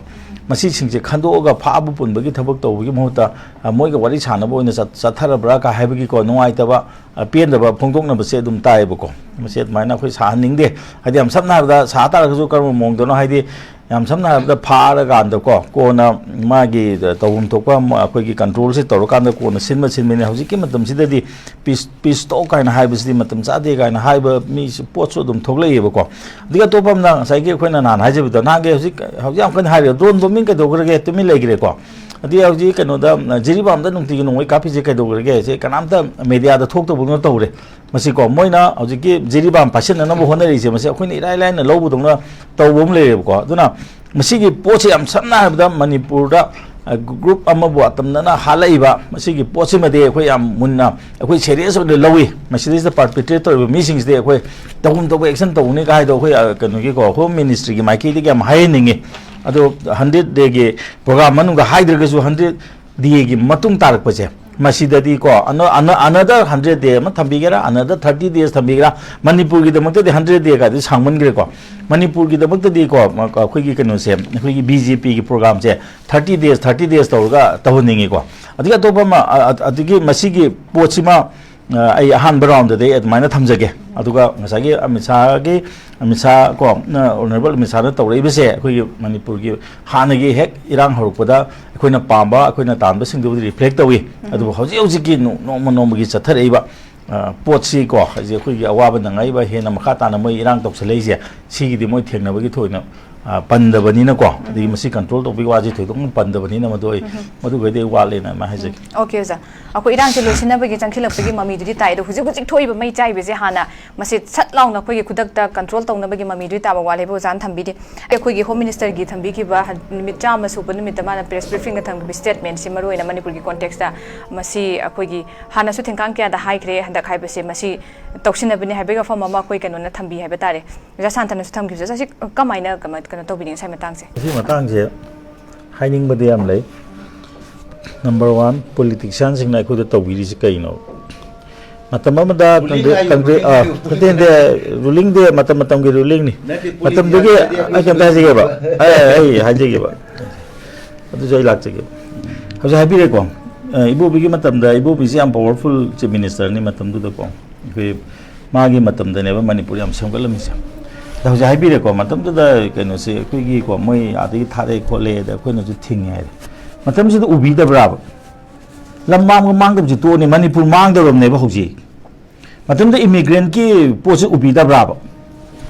ꯃꯁꯤꯁꯤꯡꯁꯦ ꯈꯟꯗꯣꯛꯑꯒ ꯐꯥꯕ ꯄꯨꯟꯕꯒꯤ ꯊꯕꯛ ꯇꯧꯕꯒꯤ ꯃꯍꯨꯠꯇ, ꯑ, ꯃꯣꯏꯒ ꯋꯥꯔꯤ ꯁꯥꯟꯅꯕ ꯑꯣꯏꯅ ꯆꯠ-, ꯆꯠꯊꯔꯕ꯭ꯔꯥ ꯀꯥ ꯍꯥꯏꯕꯒꯤꯀꯣ, ꯅꯨꯡꯉꯥꯏꯇꯕ, ꯑ, ꯄꯦꯟꯗꯕ ꯐꯣꯡꯗꯣꯛꯅꯕꯁꯦ ꯑꯗꯨꯝ ꯇꯥꯏꯌꯦꯕꯀꯣ꯫ ꯃꯁꯤ ꯑꯗꯨꯃꯥꯏꯅ ꯑꯩꯈꯣꯏ ꯁꯥꯍꯟꯅꯤꯡꯗꯦ꯫ ꯍꯥꯏꯗꯤ ꯌꯥꯝ ꯁꯝꯅ ꯍꯥꯏꯔꯕꯗ, ꯁꯥ ꯇꯥꯔꯒꯁꯨ ꯀꯔꯝꯕ ꯃꯑꯣꯡꯗꯅꯣ, ꯍꯥꯏꯗꯤ ꯌꯥꯝ ꯁꯝꯅ ꯍꯥꯏꯔꯕꯗ ꯐꯥꯔꯀꯥꯟꯗꯀꯣ, ꯀꯣꯟꯅ ꯃꯥꯒꯤ ꯇꯧꯐꯝ ꯊꯣꯛꯄ ꯑꯃ ꯑꯩꯈꯣꯏꯒꯤ ꯀꯟꯇ꯭ꯔꯣꯜꯁꯦ ꯇꯧꯔꯀꯥꯟꯗ ꯀꯣꯟꯅ ꯁꯤꯟꯕ ꯁꯤꯟꯕꯅꯤ꯫ ꯍꯧꯖꯤꯛꯀꯤ ꯃꯇꯝꯁꯤꯗꯗꯤ ꯄꯤꯁ, ꯄꯤꯁ ꯇꯣꯛ ꯀꯥꯏꯅ ꯍꯥꯏꯕꯁꯤꯗꯤ ꯃꯇꯝ ꯆꯥꯗꯦ ꯀꯥꯏꯅ ꯍꯥꯏꯕ ꯃꯤꯁꯨ, ꯄꯣꯠꯁꯨ ꯑꯗꯨꯝ ꯊꯣꯛꯂꯛꯑꯦꯕꯀꯣ꯫ ꯑꯗꯒꯤ ꯑꯇꯣꯞꯄ ꯑꯃꯅ ꯉꯁꯥꯏꯒꯤ ꯑꯩꯈꯣꯏꯅ ꯅꯍꯥꯟ ꯍꯥꯏꯖꯕꯗꯣ, ꯅꯍꯥꯟꯒꯤ ꯍꯧꯖꯤꯛ, ꯍꯧꯖꯤꯛ ꯌꯥꯝ ꯀꯟꯅ ꯍꯥꯏꯔꯦ, ꯗ꯭ꯔꯣꯟ ꯕꯣꯝꯕꯤꯡ ꯀꯩꯗꯧꯈ꯭ꯔꯒꯦ, ꯇꯨꯃꯤꯟ ꯂꯩꯈ꯭ꯔꯦꯀꯣ꯫ ꯑꯗꯨꯗꯤ ꯍꯧꯖꯤꯛ ꯀꯩꯅꯣꯗ, ꯖꯤꯔꯤꯕꯥꯝꯗ ꯅꯨꯡꯇꯤꯒꯤ ꯅꯣꯡꯃꯩ ꯀꯥꯞꯄꯤꯁꯦ ꯀꯩꯗꯧꯈ꯭ꯔꯒꯦ? ꯁꯦ ꯀꯅꯥꯝꯇ ꯃꯦꯗꯤꯌꯥꯗ ꯊꯣꯛꯇꯕ ꯇꯧꯔꯦ꯫ ꯃꯁꯤꯀꯣ, ꯃꯣꯏꯅ ꯍꯧꯖꯤꯛꯀꯤ ꯖꯤꯔꯤꯕꯥꯝ ꯄꯥꯏꯁꯤꯟꯅꯅꯕ ꯍꯣꯠꯅꯔꯤꯁꯦ, ꯃꯁꯤ ꯑꯩꯈꯣꯏꯅ ꯏꯔꯥꯏ ꯂꯥꯏꯅ ꯂꯧꯕꯗꯧꯅ ꯇꯧꯕ ꯑꯃ ꯂꯩꯔꯦꯕꯀꯣ꯫ ꯑꯗꯨꯅ ꯃꯁꯤꯒꯤ ꯄꯣꯠꯁꯦ ꯌꯥꯝ ꯁꯝꯅ ꯍꯥꯏꯔꯕꯗ ꯃꯅꯤꯄꯨꯔꯗ, ꯑ, ꯒ꯭ꯔꯨꯞ ꯑꯃꯕꯨ ꯑꯇꯝꯅꯅ ꯍꯥꯠꯂꯛꯏꯕ ꯃꯁꯤꯒꯤ ꯄꯣꯠꯁꯤꯃꯗꯤ ꯑꯩꯈꯣꯏ ꯌꯥꯝ ꯃꯨꯟꯅ, ꯑꯩꯈꯣꯏ ꯁꯦꯔꯤꯌꯁ ꯑꯣꯏꯅ ꯂꯧꯏ꯫ ꯃꯁꯤꯗꯩꯁꯤꯗ ꯄꯥꯔꯄꯤꯇ꯭ꯔꯦꯠ ꯇꯧꯔꯤꯕ ꯃꯤꯁꯤꯡꯁꯤꯗꯤ ꯑꯩꯈꯣꯏ ꯇꯧꯐꯝ ꯊꯣꯛꯄ ꯑꯦꯛꯁꯟ ꯇꯧꯒꯅꯤ ꯀꯥꯏꯗꯣ ꯑꯩꯈꯣꯏ, ꯑ, ꯀꯩꯅꯣꯒꯤꯀꯣ, ꯍꯣꯝ ꯃꯤꯅꯤꯁꯇ꯭ꯔꯤꯒꯤ ꯃꯥꯏꯀꯩꯗꯒꯤ ꯌꯥꯝ ꯍꯥꯏꯍꯟꯅꯤꯡꯉꯤ꯫ ꯑꯗꯣ ꯍꯟꯗ꯭ꯔꯦꯠ ꯗꯦꯒꯤ ꯄ꯭ꯔꯣꯒ꯭ꯔꯥꯝ ꯃꯅꯨꯡꯗ ꯍꯥꯏꯗ꯭ꯔꯒꯁꯨ, ꯍꯟꯗ꯭ꯔꯦꯠ ꯗꯦꯒꯤ ꯃꯇꯨꯡ ꯇꯥꯔꯛꯄꯁꯦ, ꯃꯁꯤꯗꯗꯤꯀꯣ, ꯑꯅ-, ꯑꯅ-, ꯑꯅꯗꯔ ꯍꯟꯗ꯭ꯔꯦꯠ ꯗꯦ ꯑꯃ ꯊꯝꯕꯤꯒꯦꯔꯥ, ꯑꯅꯗꯔ ꯊꯥꯔꯇꯤ ꯗꯦꯖ ꯊꯝꯕꯤꯒꯦꯔꯥ, ꯃꯅꯤꯄꯨꯔꯒꯤꯗꯃꯛꯇꯗꯤ ꯍꯟꯗ꯭ꯔꯦꯠ ꯗꯦ ꯀꯥꯏꯗꯤ ꯁꯥꯡꯃꯟꯈ꯭ꯔꯦꯀꯣ꯫ ꯃꯅꯤꯄꯨꯔꯒꯤꯗꯃꯛꯇꯗꯤꯀꯣ, ꯃ-, ꯑꯩꯈꯣꯏꯒꯤ ꯀꯩꯅꯣꯁꯦ, ꯑꯩꯈꯣꯏꯒꯤ ꯕꯤ ꯖꯦ ꯄꯤꯒꯤ ꯄ꯭ꯔꯣꯒ꯭ꯔꯥꯝꯁꯦ ꯊꯥꯔꯇꯤ ꯗꯦꯖ, ꯊꯥꯔꯇꯤ ꯗꯦꯖ ꯇꯧꯔꯒ ꯇꯧꯍꯟꯅꯤꯡꯉꯤꯀꯣ꯫ ꯑꯗꯒꯤ ꯑꯇꯣꯞꯄ ꯑꯃ, ꯑ-, ꯑ-, ꯑꯗꯒꯤ ꯃꯁꯤꯒꯤ ꯄꯣꯠꯁꯤꯃ, ꯑ, ꯑꯩ ꯑꯍꯥꯟꯕ ꯔꯥꯎꯟꯗꯗꯤ ꯑꯩ ꯑꯗꯨꯃꯥꯏꯅ ꯊꯝꯖꯒꯦ꯫ ꯑꯗꯨꯒ ꯉꯁꯥꯏꯒꯤ ꯑꯃꯤꯠ ꯁꯥꯍꯒꯤ, ꯑꯃꯤꯠ ꯁꯥꯍ ꯀꯣ, ꯅ, ꯑꯣꯅꯔꯦꯕꯜ ꯑꯃꯤꯠ ꯁꯥꯍꯅ ꯇꯧꯔꯛꯏꯕꯁꯦ ꯑꯩꯈꯣꯏꯒꯤ ꯃꯅꯤꯄꯨꯔꯒꯤ ꯍꯥꯟꯅꯒꯤ ꯍꯦꯛ ꯏꯔꯥꯡ ꯍꯧꯔꯛꯄꯗ ꯑꯩꯈꯣꯏꯅ ꯄꯥꯝꯕ, ꯑꯩꯈꯣꯏꯅ ꯇꯥꯟꯕꯁꯤꯡꯗꯨꯕꯨꯗꯤ ꯔꯤꯐ꯭ꯂꯦꯛ ꯇꯧꯏ꯫ ꯎꯝ꯫ ꯑꯗꯨꯕꯨ ꯍꯧꯖꯤꯛ ꯍꯧꯖꯤꯛꯀꯤ ꯅꯣ-, ꯅꯣꯡꯃ ꯅꯣꯡꯃꯒꯤ ꯆꯠꯊꯔꯛꯏꯕ, ꯑ, ꯄꯣꯠꯁꯤ ꯀꯣ, ꯍꯧꯖꯤꯛ ꯑꯩꯈꯣꯏꯒꯤ ꯑꯋꯥꯕ ꯅꯪꯉꯛꯏꯕ, ꯍꯦꯟꯅ ꯃꯈꯥ ꯇꯥꯅ ꯃꯣꯏ ꯏꯔꯥꯡ ꯇꯧꯁꯜꯂꯛꯏꯁꯦ, ꯁꯤꯒꯤꯗꯤ ꯃꯣꯏ ꯊꯦꯡꯅꯕꯒꯤ ꯊꯣꯏꯅ, ꯑ, ꯄꯟꯗꯕꯅꯤꯅꯀꯣ, ꯑꯗꯒꯤ ꯎꯝ꯫ ꯃꯁꯤ ꯀꯟꯇ꯭ꯔꯣꯜ ꯇꯧꯕꯒꯤ ꯋꯥꯁꯦ ꯊꯣꯏꯗꯣꯛꯅ ꯄꯟꯗꯕꯅꯤꯅ ꯃꯗꯨ ꯑꯩ, ꯎꯝ꯫ ꯃꯗꯨꯒꯩꯗꯤ ꯑꯩ ꯋꯥꯠꯂꯦꯅ ꯑꯗꯨꯃꯥꯏꯅ ꯍꯥꯏꯖꯒꯦ꯫ ꯎꯝ꯫ ꯑꯣꯀꯦ, ꯑꯣꯖꯥ꯫ ꯑꯩꯈꯣꯏ ꯏꯔꯥꯡꯁꯦ ꯂꯣꯏꯁꯤꯟꯅꯕꯒꯤ ꯆꯪꯁꯤꯜꯂꯛꯄꯒꯤ ꯃꯃꯤꯗꯨꯗꯤ ꯇꯥꯏ, ꯑꯗꯣ ꯍꯧꯖꯤꯛ ꯍꯧꯖꯤꯛ ꯊꯣꯛꯏꯕ ꯃꯩ ꯆꯥꯏꯕꯁꯦ ꯍꯥꯟꯅ ꯃꯁꯤ ꯁꯠ ꯂꯥꯎꯅ ꯑꯩꯈꯣꯏꯒꯤ ꯈꯨꯗꯛꯇ ꯀꯟꯇ꯭ꯔꯣꯜ ꯇꯧꯅꯕꯒꯤ ꯃꯃꯤꯗꯨꯗꯤ ꯇꯥꯕ ꯋꯥꯠꯂꯦꯕ, ꯑꯣꯖꯥꯅ ꯊꯝꯕꯤꯗꯦ꯫ ꯑꯩꯈꯣꯏꯒꯤ ꯍꯣꯝ ꯃꯤꯅꯤꯁꯇꯔꯒꯤ ꯊꯝꯕꯤꯈꯤꯕ ꯍ-, ꯅꯨꯃꯤꯠ ꯆꯥꯝꯃ ꯁꯨꯕ ꯅꯨꯃꯤꯠꯇ ꯃꯥꯅ ꯄ꯭ꯔꯦꯁ ꯕ꯭ꯔꯤꯐꯤꯡꯗ ꯊꯝꯈꯤꯕ ꯁ꯭ꯇꯦꯠꯃꯦꯟꯁꯤ ꯃꯔꯨꯑꯣꯏꯅ ꯃꯅꯤꯄꯨꯔꯒꯤ ꯀꯣꯟꯇꯦꯛꯁꯇ ꯃꯁꯤ ꯑꯩꯈꯣꯏꯒꯤ ꯍꯥꯟꯅꯁꯨ ꯊꯦꯡꯀꯥꯡ ꯀꯌꯥꯗ ꯍꯥꯏꯈ꯭ꯔꯦ, ꯍꯟꯗꯛ ꯍꯥꯏꯕꯁꯦ ꯃꯁꯤ ꯇꯧꯁꯤꯟꯅꯕꯅꯤ ꯍꯥꯏꯕꯒꯤ ꯋꯥꯐꯝ ꯑꯃ ꯑꯩꯈꯣꯏ ꯀꯩꯅꯣꯅ ꯊꯝꯕꯤ ꯍꯥꯏꯕ ꯇꯥꯔꯦ꯫ ꯑꯣꯖꯥ ꯁꯥꯟꯇꯅꯁꯨ ꯊꯝꯈꯤꯕꯁꯦ, ꯑꯣꯖꯥ, ꯁꯤ ꯀꯃꯥꯏꯅ ꯀꯃ-, ꯀꯩꯅꯣ ꯇꯧꯕꯤꯅꯤ ꯉꯁꯥꯏ ꯃꯇꯥꯡꯁꯦ? ꯁꯤ ꯃꯇꯥꯡꯁꯦ ꯍꯥꯏꯅꯤꯡꯕꯗꯤ ꯌꯥꯝ ꯂꯩ꯫ ꯅꯝꯕꯔ ꯋꯥꯟ, ꯄꯣꯂꯤꯇꯤꯁꯤꯌꯥꯟꯁꯤꯡꯅ ꯑꯩꯈꯣꯏꯗ ꯇꯧꯕꯤꯔꯤꯁꯤ ꯀꯩꯅꯣ? ꯃꯇꯝ ꯑꯃꯗ ꯔꯨꯂꯤꯡ ꯀꯪꯒ꯭ꯔꯦ-, ꯍꯥꯏꯌꯨ, ꯀꯪꯒ꯭ꯔꯦ-, ꯔꯨꯂꯤꯡ ꯑꯥ, ꯍꯥꯏꯌꯨ꯫ ꯅꯠꯇꯦ, ꯅꯠꯇꯦ, ꯔꯨꯂꯤꯡꯗꯤ ꯃꯇꯝ ꯃꯇꯝꯒꯤ ꯔꯨꯂꯤꯡꯅꯤ꯫ ꯅꯠꯇꯦ, ꯄꯣꯂꯤꯇꯤꯛꯁ ꯃꯇꯝꯗꯨꯒꯤ ꯍꯥꯏꯗꯤ ꯑꯩ ꯀꯩꯝꯇ ꯍꯥꯏꯖꯒꯦꯕ꯫ ꯑꯩ, ꯑꯩ ꯍꯥꯏꯖꯒꯦꯕ꯫ ꯍꯧꯖꯤꯛ ꯑꯩ ꯂꯥꯛꯆꯒꯦꯕ꯫ ꯍꯧꯖꯤꯛ ꯍꯥꯏꯕꯤꯔꯦꯀꯣ꯫ ꯑ, ꯏꯕꯣꯕꯤꯒꯤ ꯃꯇꯝꯗ, ꯏꯕꯣꯕꯤꯁꯤ ꯌꯥꯝ ꯄꯋꯥꯔꯐꯨꯜ ꯆꯤꯐ ꯃꯤꯅꯤꯁꯇꯔꯅꯤ ꯃꯇꯝꯗꯨꯗꯀꯣ꯫ ꯑꯩꯈꯣꯏ ꯃꯥꯒꯤ ꯃꯇꯝꯗꯅꯦꯕ ꯃꯅꯤꯄꯨꯔ ꯌꯥꯝ ꯁꯦꯝꯒꯠꯂꯝꯃꯤꯁꯦ꯫ ꯑꯗ ꯍꯧꯖꯤꯛ ꯍꯥꯏꯕꯤꯔꯦꯀꯣ, ꯃꯇꯝꯗꯨꯗ ꯀꯩꯅꯣꯁꯦ ꯑꯩꯈꯣꯏꯒꯤꯀꯣ, ꯃꯣꯏ ꯑꯥꯗꯒꯤ ꯊꯥꯔꯛꯑꯦ ꯈꯣꯠꯂꯦ, ꯑꯗ ꯑꯩꯈꯣꯏꯅꯁꯨ ꯊꯤꯡꯉꯦ ꯍꯥꯏꯔꯦ꯫ ꯃꯇꯝꯁꯤꯗ ꯎꯕꯤꯗꯕ꯭ꯔꯥꯕ? ꯂꯝ ꯃꯥꯡꯕ ꯃꯥꯡꯗꯕꯁꯤ ꯇꯣꯛꯑꯅꯤ, ꯃꯅꯤꯄꯨꯔ ꯃꯥꯡꯗꯧꯔꯕꯅꯦꯕ ꯍꯧꯖꯤꯛ꯫ ꯃꯇꯝꯗ ꯏꯃꯤꯒ꯭ꯔꯦꯟꯠꯀꯤ ꯄꯣꯠꯁꯤ ꯎꯕꯤꯗꯕ꯭ꯔꯥꯕ?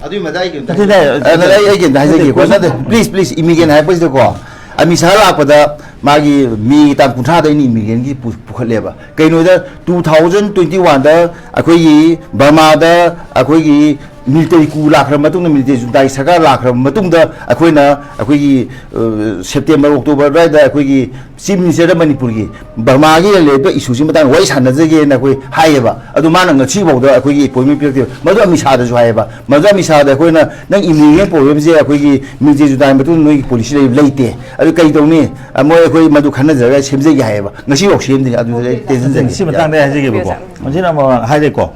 ꯑꯗꯨꯒꯤ ꯃꯇꯥꯡ ꯑꯩ ꯀꯩꯝꯇ ꯅꯠꯇꯦ, ꯅꯠꯇꯦ, ꯍꯥꯏꯖꯒꯦ꯫ ꯑꯗꯨꯅ ꯑꯩ, ꯑꯩ ꯀꯩꯝꯇ ꯍꯥꯏꯖꯒꯦꯀꯣ꯫ ꯅꯠꯇꯦ, ꯅꯠꯇꯦ, ꯄꯣꯠꯁꯤ please, please, ꯏꯃꯤꯒ꯭ꯔꯦꯟꯠ ꯍꯥꯏꯔꯛꯄꯁꯤꯗꯀꯣ, ꯑꯃꯤꯠ ꯁꯥꯍ ꯂꯥꯛꯄꯗ ꯃꯥꯒꯤ ꯃꯦꯒꯤ ꯇꯥꯡ ꯀꯨꯟꯊ꯭ꯔꯥꯗ ꯑꯩꯅ ꯏꯃꯤꯒ꯭ꯔꯦꯟꯒꯤ ꯄꯨꯈꯠꯂꯦꯕ꯫ ꯀꯩꯅꯣꯗ, ꯇꯨ ꯊꯥꯎꯖꯟ ꯇ꯭ꯋꯦꯟꯇꯤ ꯋꯥꯟꯗ ꯑꯩꯈꯣꯏꯒꯤ ꯕꯔꯃꯥꯗ ꯑꯩꯈꯣꯏꯒꯤ ꯃꯤꯂꯤꯇꯔꯤ ꯀꯨ ꯂꯥꯛꯈ꯭ꯔ ꯃꯇꯨꯡꯗ, ꯃꯤꯂꯤꯇꯔꯤ ꯖꯨꯟꯇꯥꯒꯤ ꯁꯔꯀꯥꯔ ꯂꯥꯛꯈ꯭ꯔꯕ ꯃꯇꯨꯡꯗ, ꯑꯩꯈꯣꯏꯅ ꯑꯩꯈꯣꯏꯒꯤ, ꯑ, ꯁꯦꯞꯇꯦꯝꯕꯔ, ꯑꯣꯛꯇꯣꯕꯔ ꯑꯗꯨꯋꯥꯏꯗ ꯑꯩꯈꯣꯏꯒꯤ ꯆꯤꯐ ꯃꯤꯅꯤꯁꯇꯔꯗ ꯃꯅꯤꯄꯨꯔꯒꯤ ꯕꯔꯃꯥꯒꯤ ꯂꯩꯔꯤꯕ ꯏꯁꯨꯁꯤ ꯃꯇꯥꯡꯗ ꯋꯥꯔꯤ ꯁꯥꯟꯅꯖꯒꯦꯅ ꯑꯩꯈꯣꯏ ꯍꯥꯏꯌꯦꯕ꯫ ꯑꯗꯨ ꯃꯥꯅ ꯉꯁꯤꯐꯥꯎꯗ ꯑꯩꯈꯣꯏꯒꯤ ꯑꯦꯄꯣꯏꯟꯃꯦꯟ ꯄꯤꯔꯛꯇꯦꯕ꯫ ꯃꯗꯨ ꯑꯃꯤꯠ ꯁꯥꯗꯁꯨ ꯍꯥꯏꯌꯦꯕ꯫ ꯃꯗꯨ ꯑꯃꯤꯠ ꯁꯥꯗ ꯑꯩꯈꯣꯏꯅ, "ꯅꯪ ꯏꯃꯤꯒ꯭ꯔꯦꯟ ꯄ꯭ꯔꯣꯕ꯭ꯂꯦꯝꯁꯦ ꯑꯩꯈꯣꯏꯒꯤ ꯃꯤꯂꯤꯇꯔꯤ ꯖꯨꯟꯇꯥꯒꯤ ꯃꯇꯨꯡꯗ ꯅꯣꯏꯒꯤ ꯄꯣꯂꯤꯁꯤ ꯂꯩ-, ꯂꯩꯇꯦ꯫ ꯑꯗꯨ ꯀꯩ ꯇꯧꯅꯤ? ꯑ, ꯃꯣꯏ ꯑꯩꯈꯣꯏ ꯃꯗꯨ ꯈꯟꯅꯖꯔꯒ ꯁꯦꯝꯖꯒꯦ" ꯍꯥꯏꯌꯦꯕ꯫ ꯉꯁꯤꯐꯥꯎ ꯁꯦꯝꯗ꯭ꯔꯤ꯫ ꯑꯗꯨꯗ ꯑꯩ ꯇꯦꯟꯁꯤꯟꯖꯒꯦ꯫ ꯁꯤ ꯃꯇꯥꯡꯗ ꯑꯩ ꯍꯥꯏꯖꯒꯦꯕꯀꯣ꯫ ꯍꯧꯖꯤꯛ ꯑꯃ ꯍꯥꯏꯔꯦꯀꯣ꯫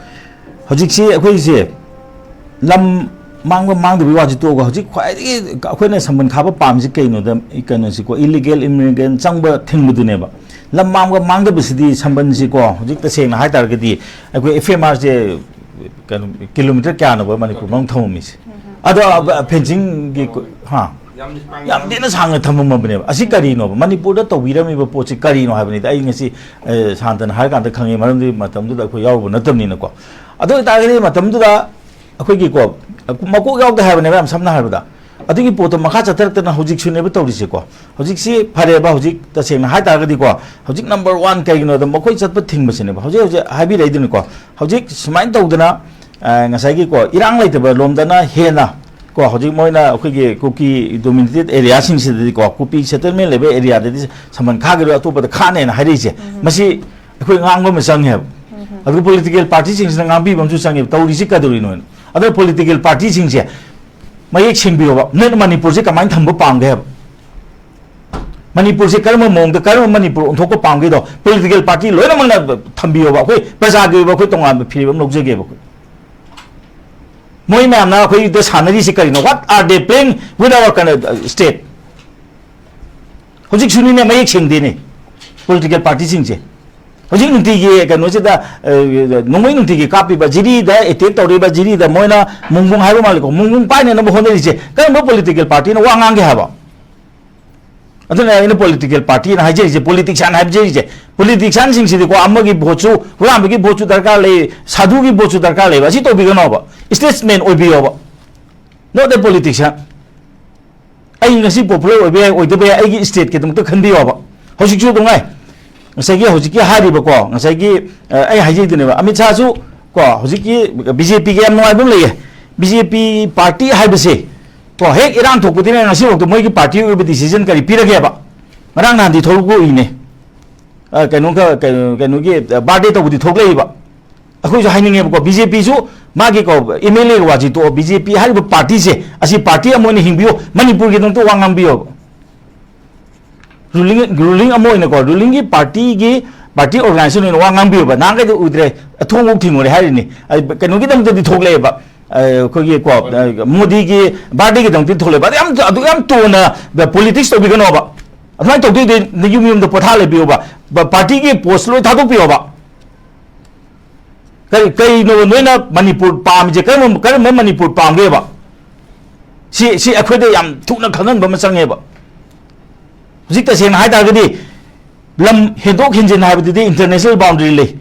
ꯍꯧꯖꯤꯛꯁꯤ ꯑꯩꯈꯣꯏꯁꯦ ꯂꯝ ꯃꯥꯡꯕ ꯃꯥꯡꯗꯕꯒꯤ ꯋꯥꯁꯤ ꯇꯣꯛꯑꯒ, ꯍꯧꯖꯤꯛ ꯈ꯭ꯋꯥꯏꯗꯒꯤ ꯑꯩꯈꯣꯏꯅ ꯁꯝꯕꯟ ꯈꯥꯕ ꯄꯥꯝꯃꯤꯁꯤ ꯀꯩꯅꯣꯗ, ꯀꯩꯅꯣꯁꯤꯀꯣ, ꯏꯂꯤꯒꯦꯜ ꯏꯃꯤꯒ꯭ꯔꯦꯟ ꯆꯪꯕ ꯊꯤꯡꯕꯗꯨꯅꯦꯕ꯫ ꯂꯝ ꯃꯥꯡꯕ ꯃꯥꯡꯗꯕꯁꯤꯗꯤ, ꯁꯝꯕꯟꯁꯤꯀꯣ, ꯍꯧꯖꯤꯛ ꯇꯁꯦꯡꯅ ꯍꯥꯏꯇꯥꯔꯒꯗꯤ, ꯑꯩꯈꯣꯏ ꯑꯦꯐ ꯑꯦꯝ ꯑꯥꯔꯁꯦ ꯀꯩꯅꯣ, ꯀꯤꯂꯣꯃꯤꯇꯔ ꯀꯌꯥꯅꯣꯕ ꯃꯅꯤꯄꯨꯔ ꯃꯅꯨꯡ ꯊꯝꯃꯝꯃꯤꯁꯦ? ꯑꯗꯣ ꯐꯦꯟꯁꯤꯡꯒꯤ ꯀꯣ-, ꯍꯥ? ꯌꯥꯝ ꯊꯤꯅ ꯁꯥꯡꯅ ꯊꯝꯃꯝꯃꯕꯅꯦꯕ꯫ ꯑꯁꯤ ꯀꯔꯤꯅꯣꯕ? ꯃꯅꯤꯄꯨꯔꯗ ꯇꯧꯕꯤꯔꯝꯃꯤꯕ ꯄꯣꯠꯁꯤ ꯀꯔꯤꯅꯣ ꯍꯥꯏꯕꯅꯤꯗ꯫ ꯑꯩ ꯉꯁꯤ, ꯑꯦ, ꯁꯥꯟꯇꯅ ꯍꯥꯏꯔ ꯀꯥꯟꯗ ꯈꯪꯉꯤ, ꯃꯔꯝꯗꯤ ꯃꯇꯝꯗꯨꯗ ꯑꯩꯈꯣꯏ ꯌꯥꯎꯔꯨꯕ ꯅꯠꯇꯕꯅꯤꯅꯀꯣ꯫ ꯑꯗꯨ ꯑꯣꯏꯇꯥꯔꯒꯗꯤ ꯃꯇꯝꯗꯨꯗ ꯑꯩꯈꯣꯏꯒꯤꯀꯣ, ꯃꯀꯣꯛ ꯌꯥꯎꯗꯦ ꯍꯥꯏꯕꯅꯦꯕ, ꯌꯥꯝ ꯁꯝꯅ ꯍꯥꯏꯔꯕꯗ꯫ ꯑꯗꯨꯒꯤ ꯄꯣꯠꯇꯣ ꯃꯈꯥ ꯆꯠꯊꯔꯛꯇꯅ ꯍꯧꯖꯤꯛꯁꯨꯅꯦꯕ ꯇꯧꯔꯤꯁꯦꯀꯣ꯫ ꯍꯧꯖꯤꯛꯁꯤ ꯐꯔꯦꯕ, ꯍꯧꯖꯤꯛ ꯇꯁꯦꯡꯅ ꯍꯥꯏ ꯇꯥꯔꯒꯗꯤꯀꯣ, ꯍꯧꯖꯤꯛ ꯅꯝꯕꯔ ꯋꯥꯟ ꯀꯩꯒꯤꯅꯣꯗ, ꯃꯈꯣꯏ ꯆꯠꯄ ꯊꯤꯡꯕꯁꯤꯅꯦꯕ꯫ ꯍꯧꯖꯤꯛ ꯍꯧꯖꯤꯛ ꯍꯥꯏꯕꯤꯔꯛꯏꯗꯨꯅꯤꯀꯣ, ꯍꯧꯖꯤꯛ ꯁꯨꯃꯥꯏꯅ ꯇꯧꯗꯅ, ꯑ, ꯉꯁꯥꯏꯒꯤꯀꯣ, ꯏꯔꯥꯡ ꯂꯩꯇꯕ ꯂꯣꯝꯗꯅ ꯍꯦꯟꯅ ꯀꯣ, ꯍꯧꯖꯤꯛ ꯃꯣꯏꯅ ꯑꯩꯈꯣꯏꯒꯤ ꯀꯨꯀꯤ ꯗꯣꯃꯤꯅꯦꯇꯦꯠ ꯑꯦꯔꯤꯌꯥꯁꯤꯡꯁꯤꯗꯗꯤꯀꯣ, ꯀꯨꯀꯤ ꯁꯦꯇꯜꯃꯦꯟ ꯂꯩꯕ ꯑꯦꯔꯤꯌꯥꯗꯗꯤ ꯁꯝꯕꯟ ꯈꯥꯈꯤꯔꯣꯏ, ꯑꯇꯣꯞꯄꯗ ꯈꯥꯅꯦꯅ ꯍꯥꯏꯔꯛꯏꯁꯦ, ꯃꯁꯤ ꯑꯩꯈꯣꯏ ꯉꯥꯡꯕ ꯑꯃ ꯆꯪꯉꯦꯕ꯫ ꯑꯗꯨꯒ ꯄꯣꯂꯤꯇꯤꯀꯦꯜ ꯄꯥꯔꯇꯤꯁꯤꯡꯁꯤꯅ ꯉꯥꯡꯕꯤꯕ ꯑꯃꯁꯨ ꯆꯪꯉꯦꯕ꯫ ꯇꯧꯔꯤꯁꯤ ꯀꯩꯗꯧꯔꯤꯅꯣꯅ? ꯑꯗꯣ ꯄꯣꯂꯤꯇꯤꯀꯦꯜ ꯄꯥꯔꯇꯤꯁꯤꯡꯁꯦ ꯃꯌꯦꯛ ꯁꯦꯡꯕꯤꯌꯣꯕ, ꯅꯣꯏꯅ ꯃꯅꯤꯄꯨꯔꯁꯦ ꯀꯃꯥꯏꯅ ꯊꯝꯕ ꯄꯥꯝꯒꯦ ꯍꯥꯏꯕ? ꯃꯅꯤꯄꯨꯔꯁꯦ ꯀꯔꯝꯕ ꯃꯑꯣꯡꯗ, ꯀꯔꯝꯕ ꯃꯅꯤꯄꯨꯔ ꯑꯣꯟꯊꯣꯛꯄ ꯄꯥꯝꯒꯦꯗꯣ ꯄꯣꯂꯤꯇꯤꯀꯦꯜ ꯄꯥꯔꯇꯤ ꯂꯣꯏꯅꯃꯛꯅ ꯊꯝꯕꯤꯌꯣꯕ꯫ ꯑꯩꯈꯣꯏ ꯄ꯭ꯔꯖꯥꯒꯤ ꯑꯣꯏꯕ ꯑꯩꯈꯣꯏ ꯇꯣꯉꯥꯟꯕ ꯐꯤꯔꯦꯞ ꯑꯃ ꯂꯧꯖꯒꯦꯕ ꯑꯩꯈꯣꯏ꯫ ꯃꯣꯏ ꯃꯌꯥꯝꯅ ꯑꯩꯈꯣꯏꯗ ꯁꯥꯟꯅꯔꯤꯁꯤ ꯀꯔꯤꯅꯣ? What are they playing with our ꯀꯩꯅꯣ, state? ꯍꯧꯖꯤꯛꯁꯨꯅꯤꯅꯦ, ꯃꯌꯦꯛ ꯁꯦꯡꯗꯦꯅꯦ ꯄꯣꯂꯤꯇꯤꯀꯦꯜ ꯄꯥꯔꯇꯤꯁꯤꯡꯁꯦ꯫ ꯍꯧꯖꯤꯛ ꯅꯨꯡꯇꯤꯒꯤ ꯀꯩꯅꯣꯁꯤꯗ, ꯑ, ꯅꯣꯡꯃꯩ ꯅꯨꯡꯇꯤꯒꯤ ꯀꯥꯞꯄꯤꯕ, ꯖꯤꯔꯤꯗ ꯑꯦꯇꯦꯛ ꯇꯧꯔꯤꯕ, ꯖꯤꯔꯤꯗ ꯃꯣꯏꯅ ꯃꯨꯡꯕꯨꯡ ꯍꯥꯏꯕ ꯃꯥꯜꯂꯦꯀꯣ, ꯃꯨꯡꯕꯨꯡ ꯄꯥꯏꯅꯅꯕ ꯍꯣꯠꯅꯔꯤꯁꯦ ꯀꯔꯝꯕ ꯄꯣꯂꯤꯇꯤꯀꯦꯜ ꯄꯥꯔꯇꯤꯅ ꯋꯥ ꯉꯥꯡꯒꯦ ꯍꯥꯏꯕ? ꯑꯗꯨꯅ ꯑꯩꯅ ꯄꯣꯂꯤꯇꯤꯀꯦꯜ ꯄꯥꯔꯇꯤꯅ ꯍꯥꯏꯖꯔꯤꯁꯦ, ꯄꯣꯂꯤꯇꯤꯛꯁꯤꯌꯥꯟ ꯍꯥꯏꯖꯔꯤꯁꯦ꯫ ꯄꯣꯂꯤꯇꯤꯛꯁꯤꯌꯥꯟꯁꯤꯡꯁꯤꯗꯤꯀꯣ, ꯑꯃꯒꯤ ꯚꯣꯠꯁꯨ, ꯍꯨꯔꯥꯟꯕꯒꯤ ꯚꯣꯠꯁꯨ ꯗꯔꯀꯥꯔ ꯂꯩ, ꯁꯥꯙꯨꯒꯤ ꯚꯣꯠꯁꯨ ꯗꯔꯀꯥꯔ ꯂꯩꯕ, ꯑꯁꯤ ꯇꯧꯕꯤꯒꯅꯣꯕ꯫ ꯁ꯭ꯇꯦꯠꯁꯃꯦꯟ ꯑꯣꯏꯕꯤꯌꯣꯕ, not a politician꯫ ꯑꯩ ꯉꯁꯤ popular ꯑꯣꯏꯕ ꯌꯥꯏ, ꯑꯣꯏꯗꯕ ꯌꯥꯏ, ꯑꯩꯒꯤ stateꯀꯤꯗꯃꯛꯇ ꯈꯟꯕꯤꯌꯣꯕ꯫ ꯍꯧꯖꯤꯛꯁꯨ ꯑꯗꯨꯝ ꯉꯥꯏ, ꯉꯁꯥꯏꯒꯤ ꯍꯧꯖꯤꯛꯀꯤ ꯍꯥꯏꯔꯤꯕꯀꯣ, ꯉꯁꯥꯏꯒꯤ, ꯑ, ꯑꯩ ꯍꯥꯏꯖꯩꯗꯨꯅꯦꯕ, ꯑꯃꯤꯠ ꯁꯥꯍꯁꯨ ꯀꯣ, ꯍꯧꯖꯤꯛꯀꯤ BJPꯒꯤ ꯌꯥꯝ ꯅꯨꯡꯉꯥꯏꯕ ꯑꯃ ꯂꯩꯌꯦ꯫ BJP party ꯍꯥꯏꯕꯁꯦ ꯀꯣ, ꯍꯦꯛ ꯏꯔꯥꯡ ꯊꯣꯛꯄꯗꯒꯤꯅ ꯉꯁꯤꯐꯥꯎꯗ ꯃꯣꯏꯒꯤ party ꯑꯣꯏꯕ decision ꯀꯔꯤ ꯄꯤꯔꯒꯦꯕ? ꯉꯔꯥꯡ ꯅꯍꯥꯟꯗꯤ ꯊꯣꯛꯂꯛꯄ ꯎꯏꯅꯦ꯫ ꯑ, ꯀꯩꯅꯣ ꯈ-, ꯀꯩꯅꯣ, ꯀꯩꯅꯣꯒꯤ, ꯑ, birthday ꯇꯧꯕꯗꯤ ꯊꯣꯛꯂꯛꯏꯕ꯫ ꯑꯩꯈꯣꯏꯁꯨ ꯍꯥꯏꯅꯤꯡꯉꯦꯕꯀꯣ, BJPꯁꯨ ꯃꯥꯒꯤ ꯀꯣ, MLAꯒꯤ ꯋꯥꯁꯤ ꯇꯣꯛꯑꯣ, BJP ꯍꯥꯏꯔꯤꯕ partyꯁꯦ, ꯑꯁꯤ party ꯑꯃ ꯑꯣꯏꯅ ꯍꯤꯡꯕꯤꯌꯨ, ꯃꯅꯤꯄꯨꯔꯒꯤꯗꯃꯛꯇ ꯋꯥ ꯉꯥꯡꯕꯤꯌꯣꯕ꯫ Ruling, ruling ꯑꯃ ꯑꯣꯏꯅꯀꯣ, rulingꯒꯤ partyꯒꯤ, party organization ꯑꯣꯏꯅ ꯋꯥ ꯉꯥꯡꯕꯤꯌꯣꯕ꯫ ꯅꯍꯥꯟꯈꯩꯗꯤ ꯎꯗ꯭ꯔꯦ, ꯊꯣꯡꯐꯥꯎ ꯊꯤꯡꯉꯨꯔꯦ ꯍꯥꯏꯔꯤꯅꯤ꯫ ꯑꯩ ꯀꯩꯅꯣꯒꯤꯗꯃꯛꯇꯗꯤ ꯊꯣꯛꯂꯛꯑꯦꯕ, ꯑ, ꯑꯩꯈꯣꯏꯒꯤ ꯀꯣ, ꯑ, ꯃꯣꯗꯤꯒꯤ birthdayꯒꯤꯗꯃꯛꯇꯗꯤ ꯊꯣꯛꯂꯛꯑꯦꯕ꯫ ꯑꯗꯨ ꯌꯥꯝ, ꯑꯗꯨ ꯌꯥꯝ ꯇꯣꯟꯅ politics ꯇꯧꯕꯤꯒꯅꯣꯕ꯫ ꯑꯗꯨꯃꯥꯏꯅ ꯇꯧꯗꯣꯏꯗꯤ ꯅꯌꯨꯝ ꯌꯨꯝꯗ ꯄꯣꯊꯥ ꯂꯩꯕꯤꯌꯣꯕ꯫ ꯕ-, partyꯒꯤ post ꯂꯣꯏ ꯊꯥꯗꯣꯛꯄꯤꯌꯣꯕ꯫ ꯀꯔꯤ, ꯀꯔꯤꯅꯣ ꯅꯣꯏꯅ ꯃꯅꯤꯄꯨꯔ ꯄꯥꯝꯃꯤꯁꯦ? ꯀꯔꯝꯕ, ꯀꯔꯝꯕ ꯃꯅꯤꯄꯨꯔ ꯄꯥꯝꯒꯦꯕ? ꯁꯤ, ꯁꯤ ꯑꯩꯈꯣꯏꯗ ꯌꯥꯝ ꯊꯨꯅ ꯈꯪꯍꯟꯕ ꯑꯃ ꯆꯪꯉꯦꯕ꯫ ꯍꯧꯖꯤꯛ ꯇꯁꯦꯡꯅ ꯍꯥꯏ ꯇꯥꯔꯒꯗꯤ ꯂꯝ ꯍꯦꯟꯗꯣꯛ ꯍꯦꯟꯖꯤꯟ ꯍꯥꯏꯕꯗꯨꯗꯤ international boundary ꯂꯩ꯫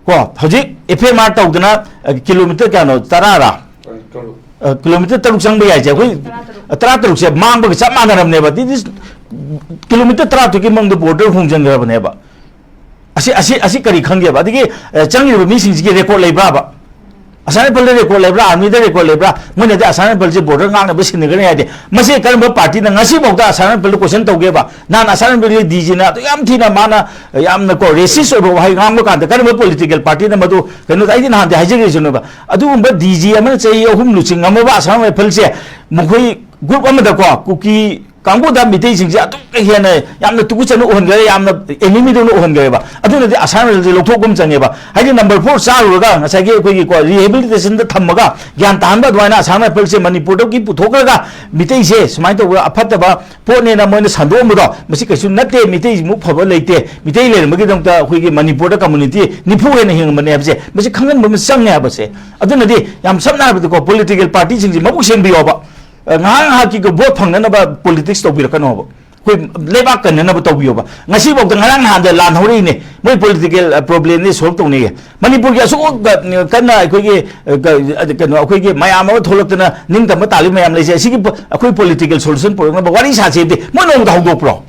ꯀꯣ, ꯍꯧꯖꯤꯛ FMR ꯇꯧꯗꯅ, ꯑ, kilometre ꯀꯌꯥꯅꯣ? ꯇꯔꯥꯔꯥ? ꯑ, kilometre ꯇꯔꯨꯛ ꯆꯪꯕ ꯌꯥꯏꯁꯦ ꯑꯩꯈꯣꯏ, ꯇꯔꯥ ꯇꯔꯨꯛꯁꯦ ꯃꯥꯡꯕꯒ ꯆꯞ ꯃꯥꯟꯅꯔꯕꯅꯦꯕ꯫ This is kilometre ꯇꯔꯥ ꯇꯔꯨꯛꯀꯤ ꯃꯅꯨꯡꯗ border ꯍꯣꯡꯖꯤꯟꯈ꯭ꯔꯕꯅꯦꯕ꯫ ꯑꯁꯤ, ꯑꯁꯤ, ꯑꯁꯤ ꯀꯔꯤ ꯈꯪꯒꯦꯕ? ꯑꯗꯒꯤ, ꯑ, ꯆꯪꯉꯤꯕ ꯃꯤꯁꯤꯡꯁꯤꯒꯤ record ꯂꯩꯕ꯭ꯔꯥꯕ? ꯑꯁꯥꯝ ꯔꯥꯏꯐꯜꯗ record ꯂꯩꯕ꯭ꯔꯥ, armyꯗ record ꯂꯩꯕ꯭ꯔꯥ? ꯃꯣꯏꯅꯗꯤ ꯑꯁꯥꯝ ꯔꯥꯏꯐꯜꯁꯦ border ꯉꯥꯛꯅꯕ ꯁꯤꯟꯅꯒꯅꯤ ꯍꯥꯏꯗꯦ꯫ ꯃꯁꯤ ꯀꯔꯝꯕ partyꯅ ꯉꯁꯤꯐꯥꯎꯗ ꯑꯁꯥꯝ ꯔꯥꯏꯐꯜꯗ question ꯇꯧꯒꯦꯕ? ꯅꯍꯥꯟ ꯑꯁꯥꯝ ꯔꯥꯏꯐꯜꯒꯤ DGꯅ ꯑꯗꯨ ꯌꯥꯝ ꯊꯤꯅ ꯃꯥꯅ ꯌꯥꯝꯅ ꯀꯣ racist ꯑꯣꯏꯕ ꯋꯥꯍꯩ ꯉꯥꯡꯕ ꯀꯥꯟꯗ ꯀꯔꯝꯕ political partyꯅ ꯃꯗꯨ ꯀꯩꯅꯣ, ꯑꯩꯗꯤ ꯅꯍꯥꯟꯗꯤ ꯍꯥꯏꯖꯈ꯭ꯔꯤꯁꯤꯅꯦꯕ꯫ ꯑꯗꯨꯒꯨꯝꯕ DG ꯑꯃꯅ ꯆꯍꯤ ꯑꯍꯨꯝ ꯂꯨꯆꯤꯡꯉꯝꯃꯕ ꯑꯁꯥꯝ ꯔꯥꯏꯐꯜꯁꯦ ꯃꯈꯣꯏ group ꯑꯃꯗꯀꯣ ꯀꯨꯀꯤ ꯀꯥꯡꯕꯨꯗ ꯃꯤꯇꯩꯁꯤꯡꯁꯦ ꯑꯗꯨꯛꯀ ꯍꯦꯟꯅ ꯌꯥꯝꯅ ꯇꯨꯀꯠꯆꯅ ꯎꯍꯟꯈ꯭ꯔꯦ, ꯌꯥꯝꯅ enemyꯗꯧꯅ ꯎꯍꯟꯈ꯭ꯔꯦꯕ꯫ ꯑꯗꯨꯅꯗꯤ ꯑꯁꯥꯝ ꯔꯥꯏꯐꯜꯁꯦ ꯂꯧꯊꯣꯛꯄ ꯑꯃ ꯆꯪꯉꯦꯕ꯫ ꯍꯥꯏꯗꯤ number four ꯆꯥꯔꯨꯔꯒ ꯉꯁꯥꯏꯒꯤ ꯑꯩꯈꯣꯏꯒꯤ ꯀꯣ rehabilitationꯗ ꯊꯝꯃꯒ ꯒ꯭ꯌꯥꯟ ꯇꯥꯍꯟꯕ ꯑꯗꯨꯃꯥꯏꯅ ꯑꯁꯥꯝ ꯔꯥꯏꯐꯜꯁꯦ ꯃꯅꯤꯄꯨꯔꯗꯒꯤ ꯄꯨꯊꯣꯛꯈ꯭ꯔꯒ ꯃꯤꯇꯩꯁꯦ ꯁꯨꯃꯥꯏꯅ ꯇꯧꯕ ꯑꯐꯠꯇꯕ ꯄꯣꯠꯅꯦꯅ ꯃꯣꯏꯅ ꯁꯟꯗꯣꯛꯑꯝꯕꯗꯣ ꯃꯁꯤ ꯀꯩꯁꯨ ꯅꯠꯇꯦ꯫ ꯃꯤꯇꯩꯁꯤꯃꯨꯛ ꯐꯕ ꯂꯩꯇꯦ꯫ ꯃꯤꯇꯩ ꯂꯩꯔꯝꯕꯒꯤꯗꯃꯛꯇ ꯑꯩꯈꯣꯏꯒꯤ ꯃꯅꯤꯄꯨꯔꯗ community ꯅꯤꯐꯨ ꯍꯦꯟꯅ ꯍꯤꯡꯉꯝꯕꯅꯦ ꯍꯥꯏꯕꯁꯦ ꯃꯁꯤ ꯈꯪꯍꯟꯕ ꯑꯃ ꯆꯪꯉꯦ ꯍꯥꯏꯕꯁꯦ꯫ ꯑꯗꯨꯅꯗꯤ ꯌꯥꯝ ꯁꯝꯅ ꯍꯥꯏꯔꯕꯗꯀꯣ political partyꯁꯤꯡꯁꯦ ꯃꯕꯨꯛ ꯁꯦꯡꯕꯤꯌꯣꯕ꯫ ꯑ, ꯉꯥꯏꯍꯥꯛ ꯉꯥꯏꯍꯥꯛꯀꯤ vote ꯐꯪꯅꯅꯕ politics ꯇꯧꯕꯤꯔꯛꯀꯅꯣꯕ꯫ ꯑꯩꯈꯣꯏ ꯂꯩꯕꯥꯛ ꯀꯟꯅꯅꯕ ꯇꯧꯕꯤꯌꯣꯕ꯫ ꯉꯁꯤꯐꯥꯎꯗ, ꯉꯔꯥꯡ ꯅꯍꯥꯟꯗ ꯂꯥꯟ ꯍꯧꯔꯛꯏꯅꯦ, ꯃꯣꯏ ꯄꯣꯂꯤꯇꯤꯀꯦꯜ ꯄ꯭ꯔꯣꯕ꯭ꯂꯦꯝꯗꯤ ꯁꯣꯜꯕ ꯇꯧꯅꯩꯌꯦ꯫ ꯃꯅꯤꯄꯨꯔꯒꯤ ꯑꯁꯨꯛ ꯀꯟꯅ ꯑꯩꯈꯣꯏꯒꯤ, ꯑ, ꯀ-, ꯀꯩꯅꯣ, ꯑꯩꯈꯣꯏꯒꯤ ꯃꯌꯥꯝ ꯑꯃ ꯊꯣꯛꯂꯛꯇꯅ ꯅꯤꯡꯇꯝꯕ ꯇꯥꯜꯂꯤ ꯃꯌꯥꯝ ꯂꯩꯁꯦ, ꯑꯁꯤꯒꯤ ꯄꯣ-, ꯑꯩꯈꯣꯏ ꯄꯣꯂꯤꯇꯤꯀꯦꯜ ꯁꯣꯂꯨꯁꯟ ꯄꯨꯔꯛꯅꯕ ꯋꯥꯔꯤ ꯁꯥꯁꯦꯗꯤ ꯃꯣꯏ ꯅꯣꯡꯃꯗ ꯍꯧꯗꯣꯛꯄ꯭ꯔꯣ?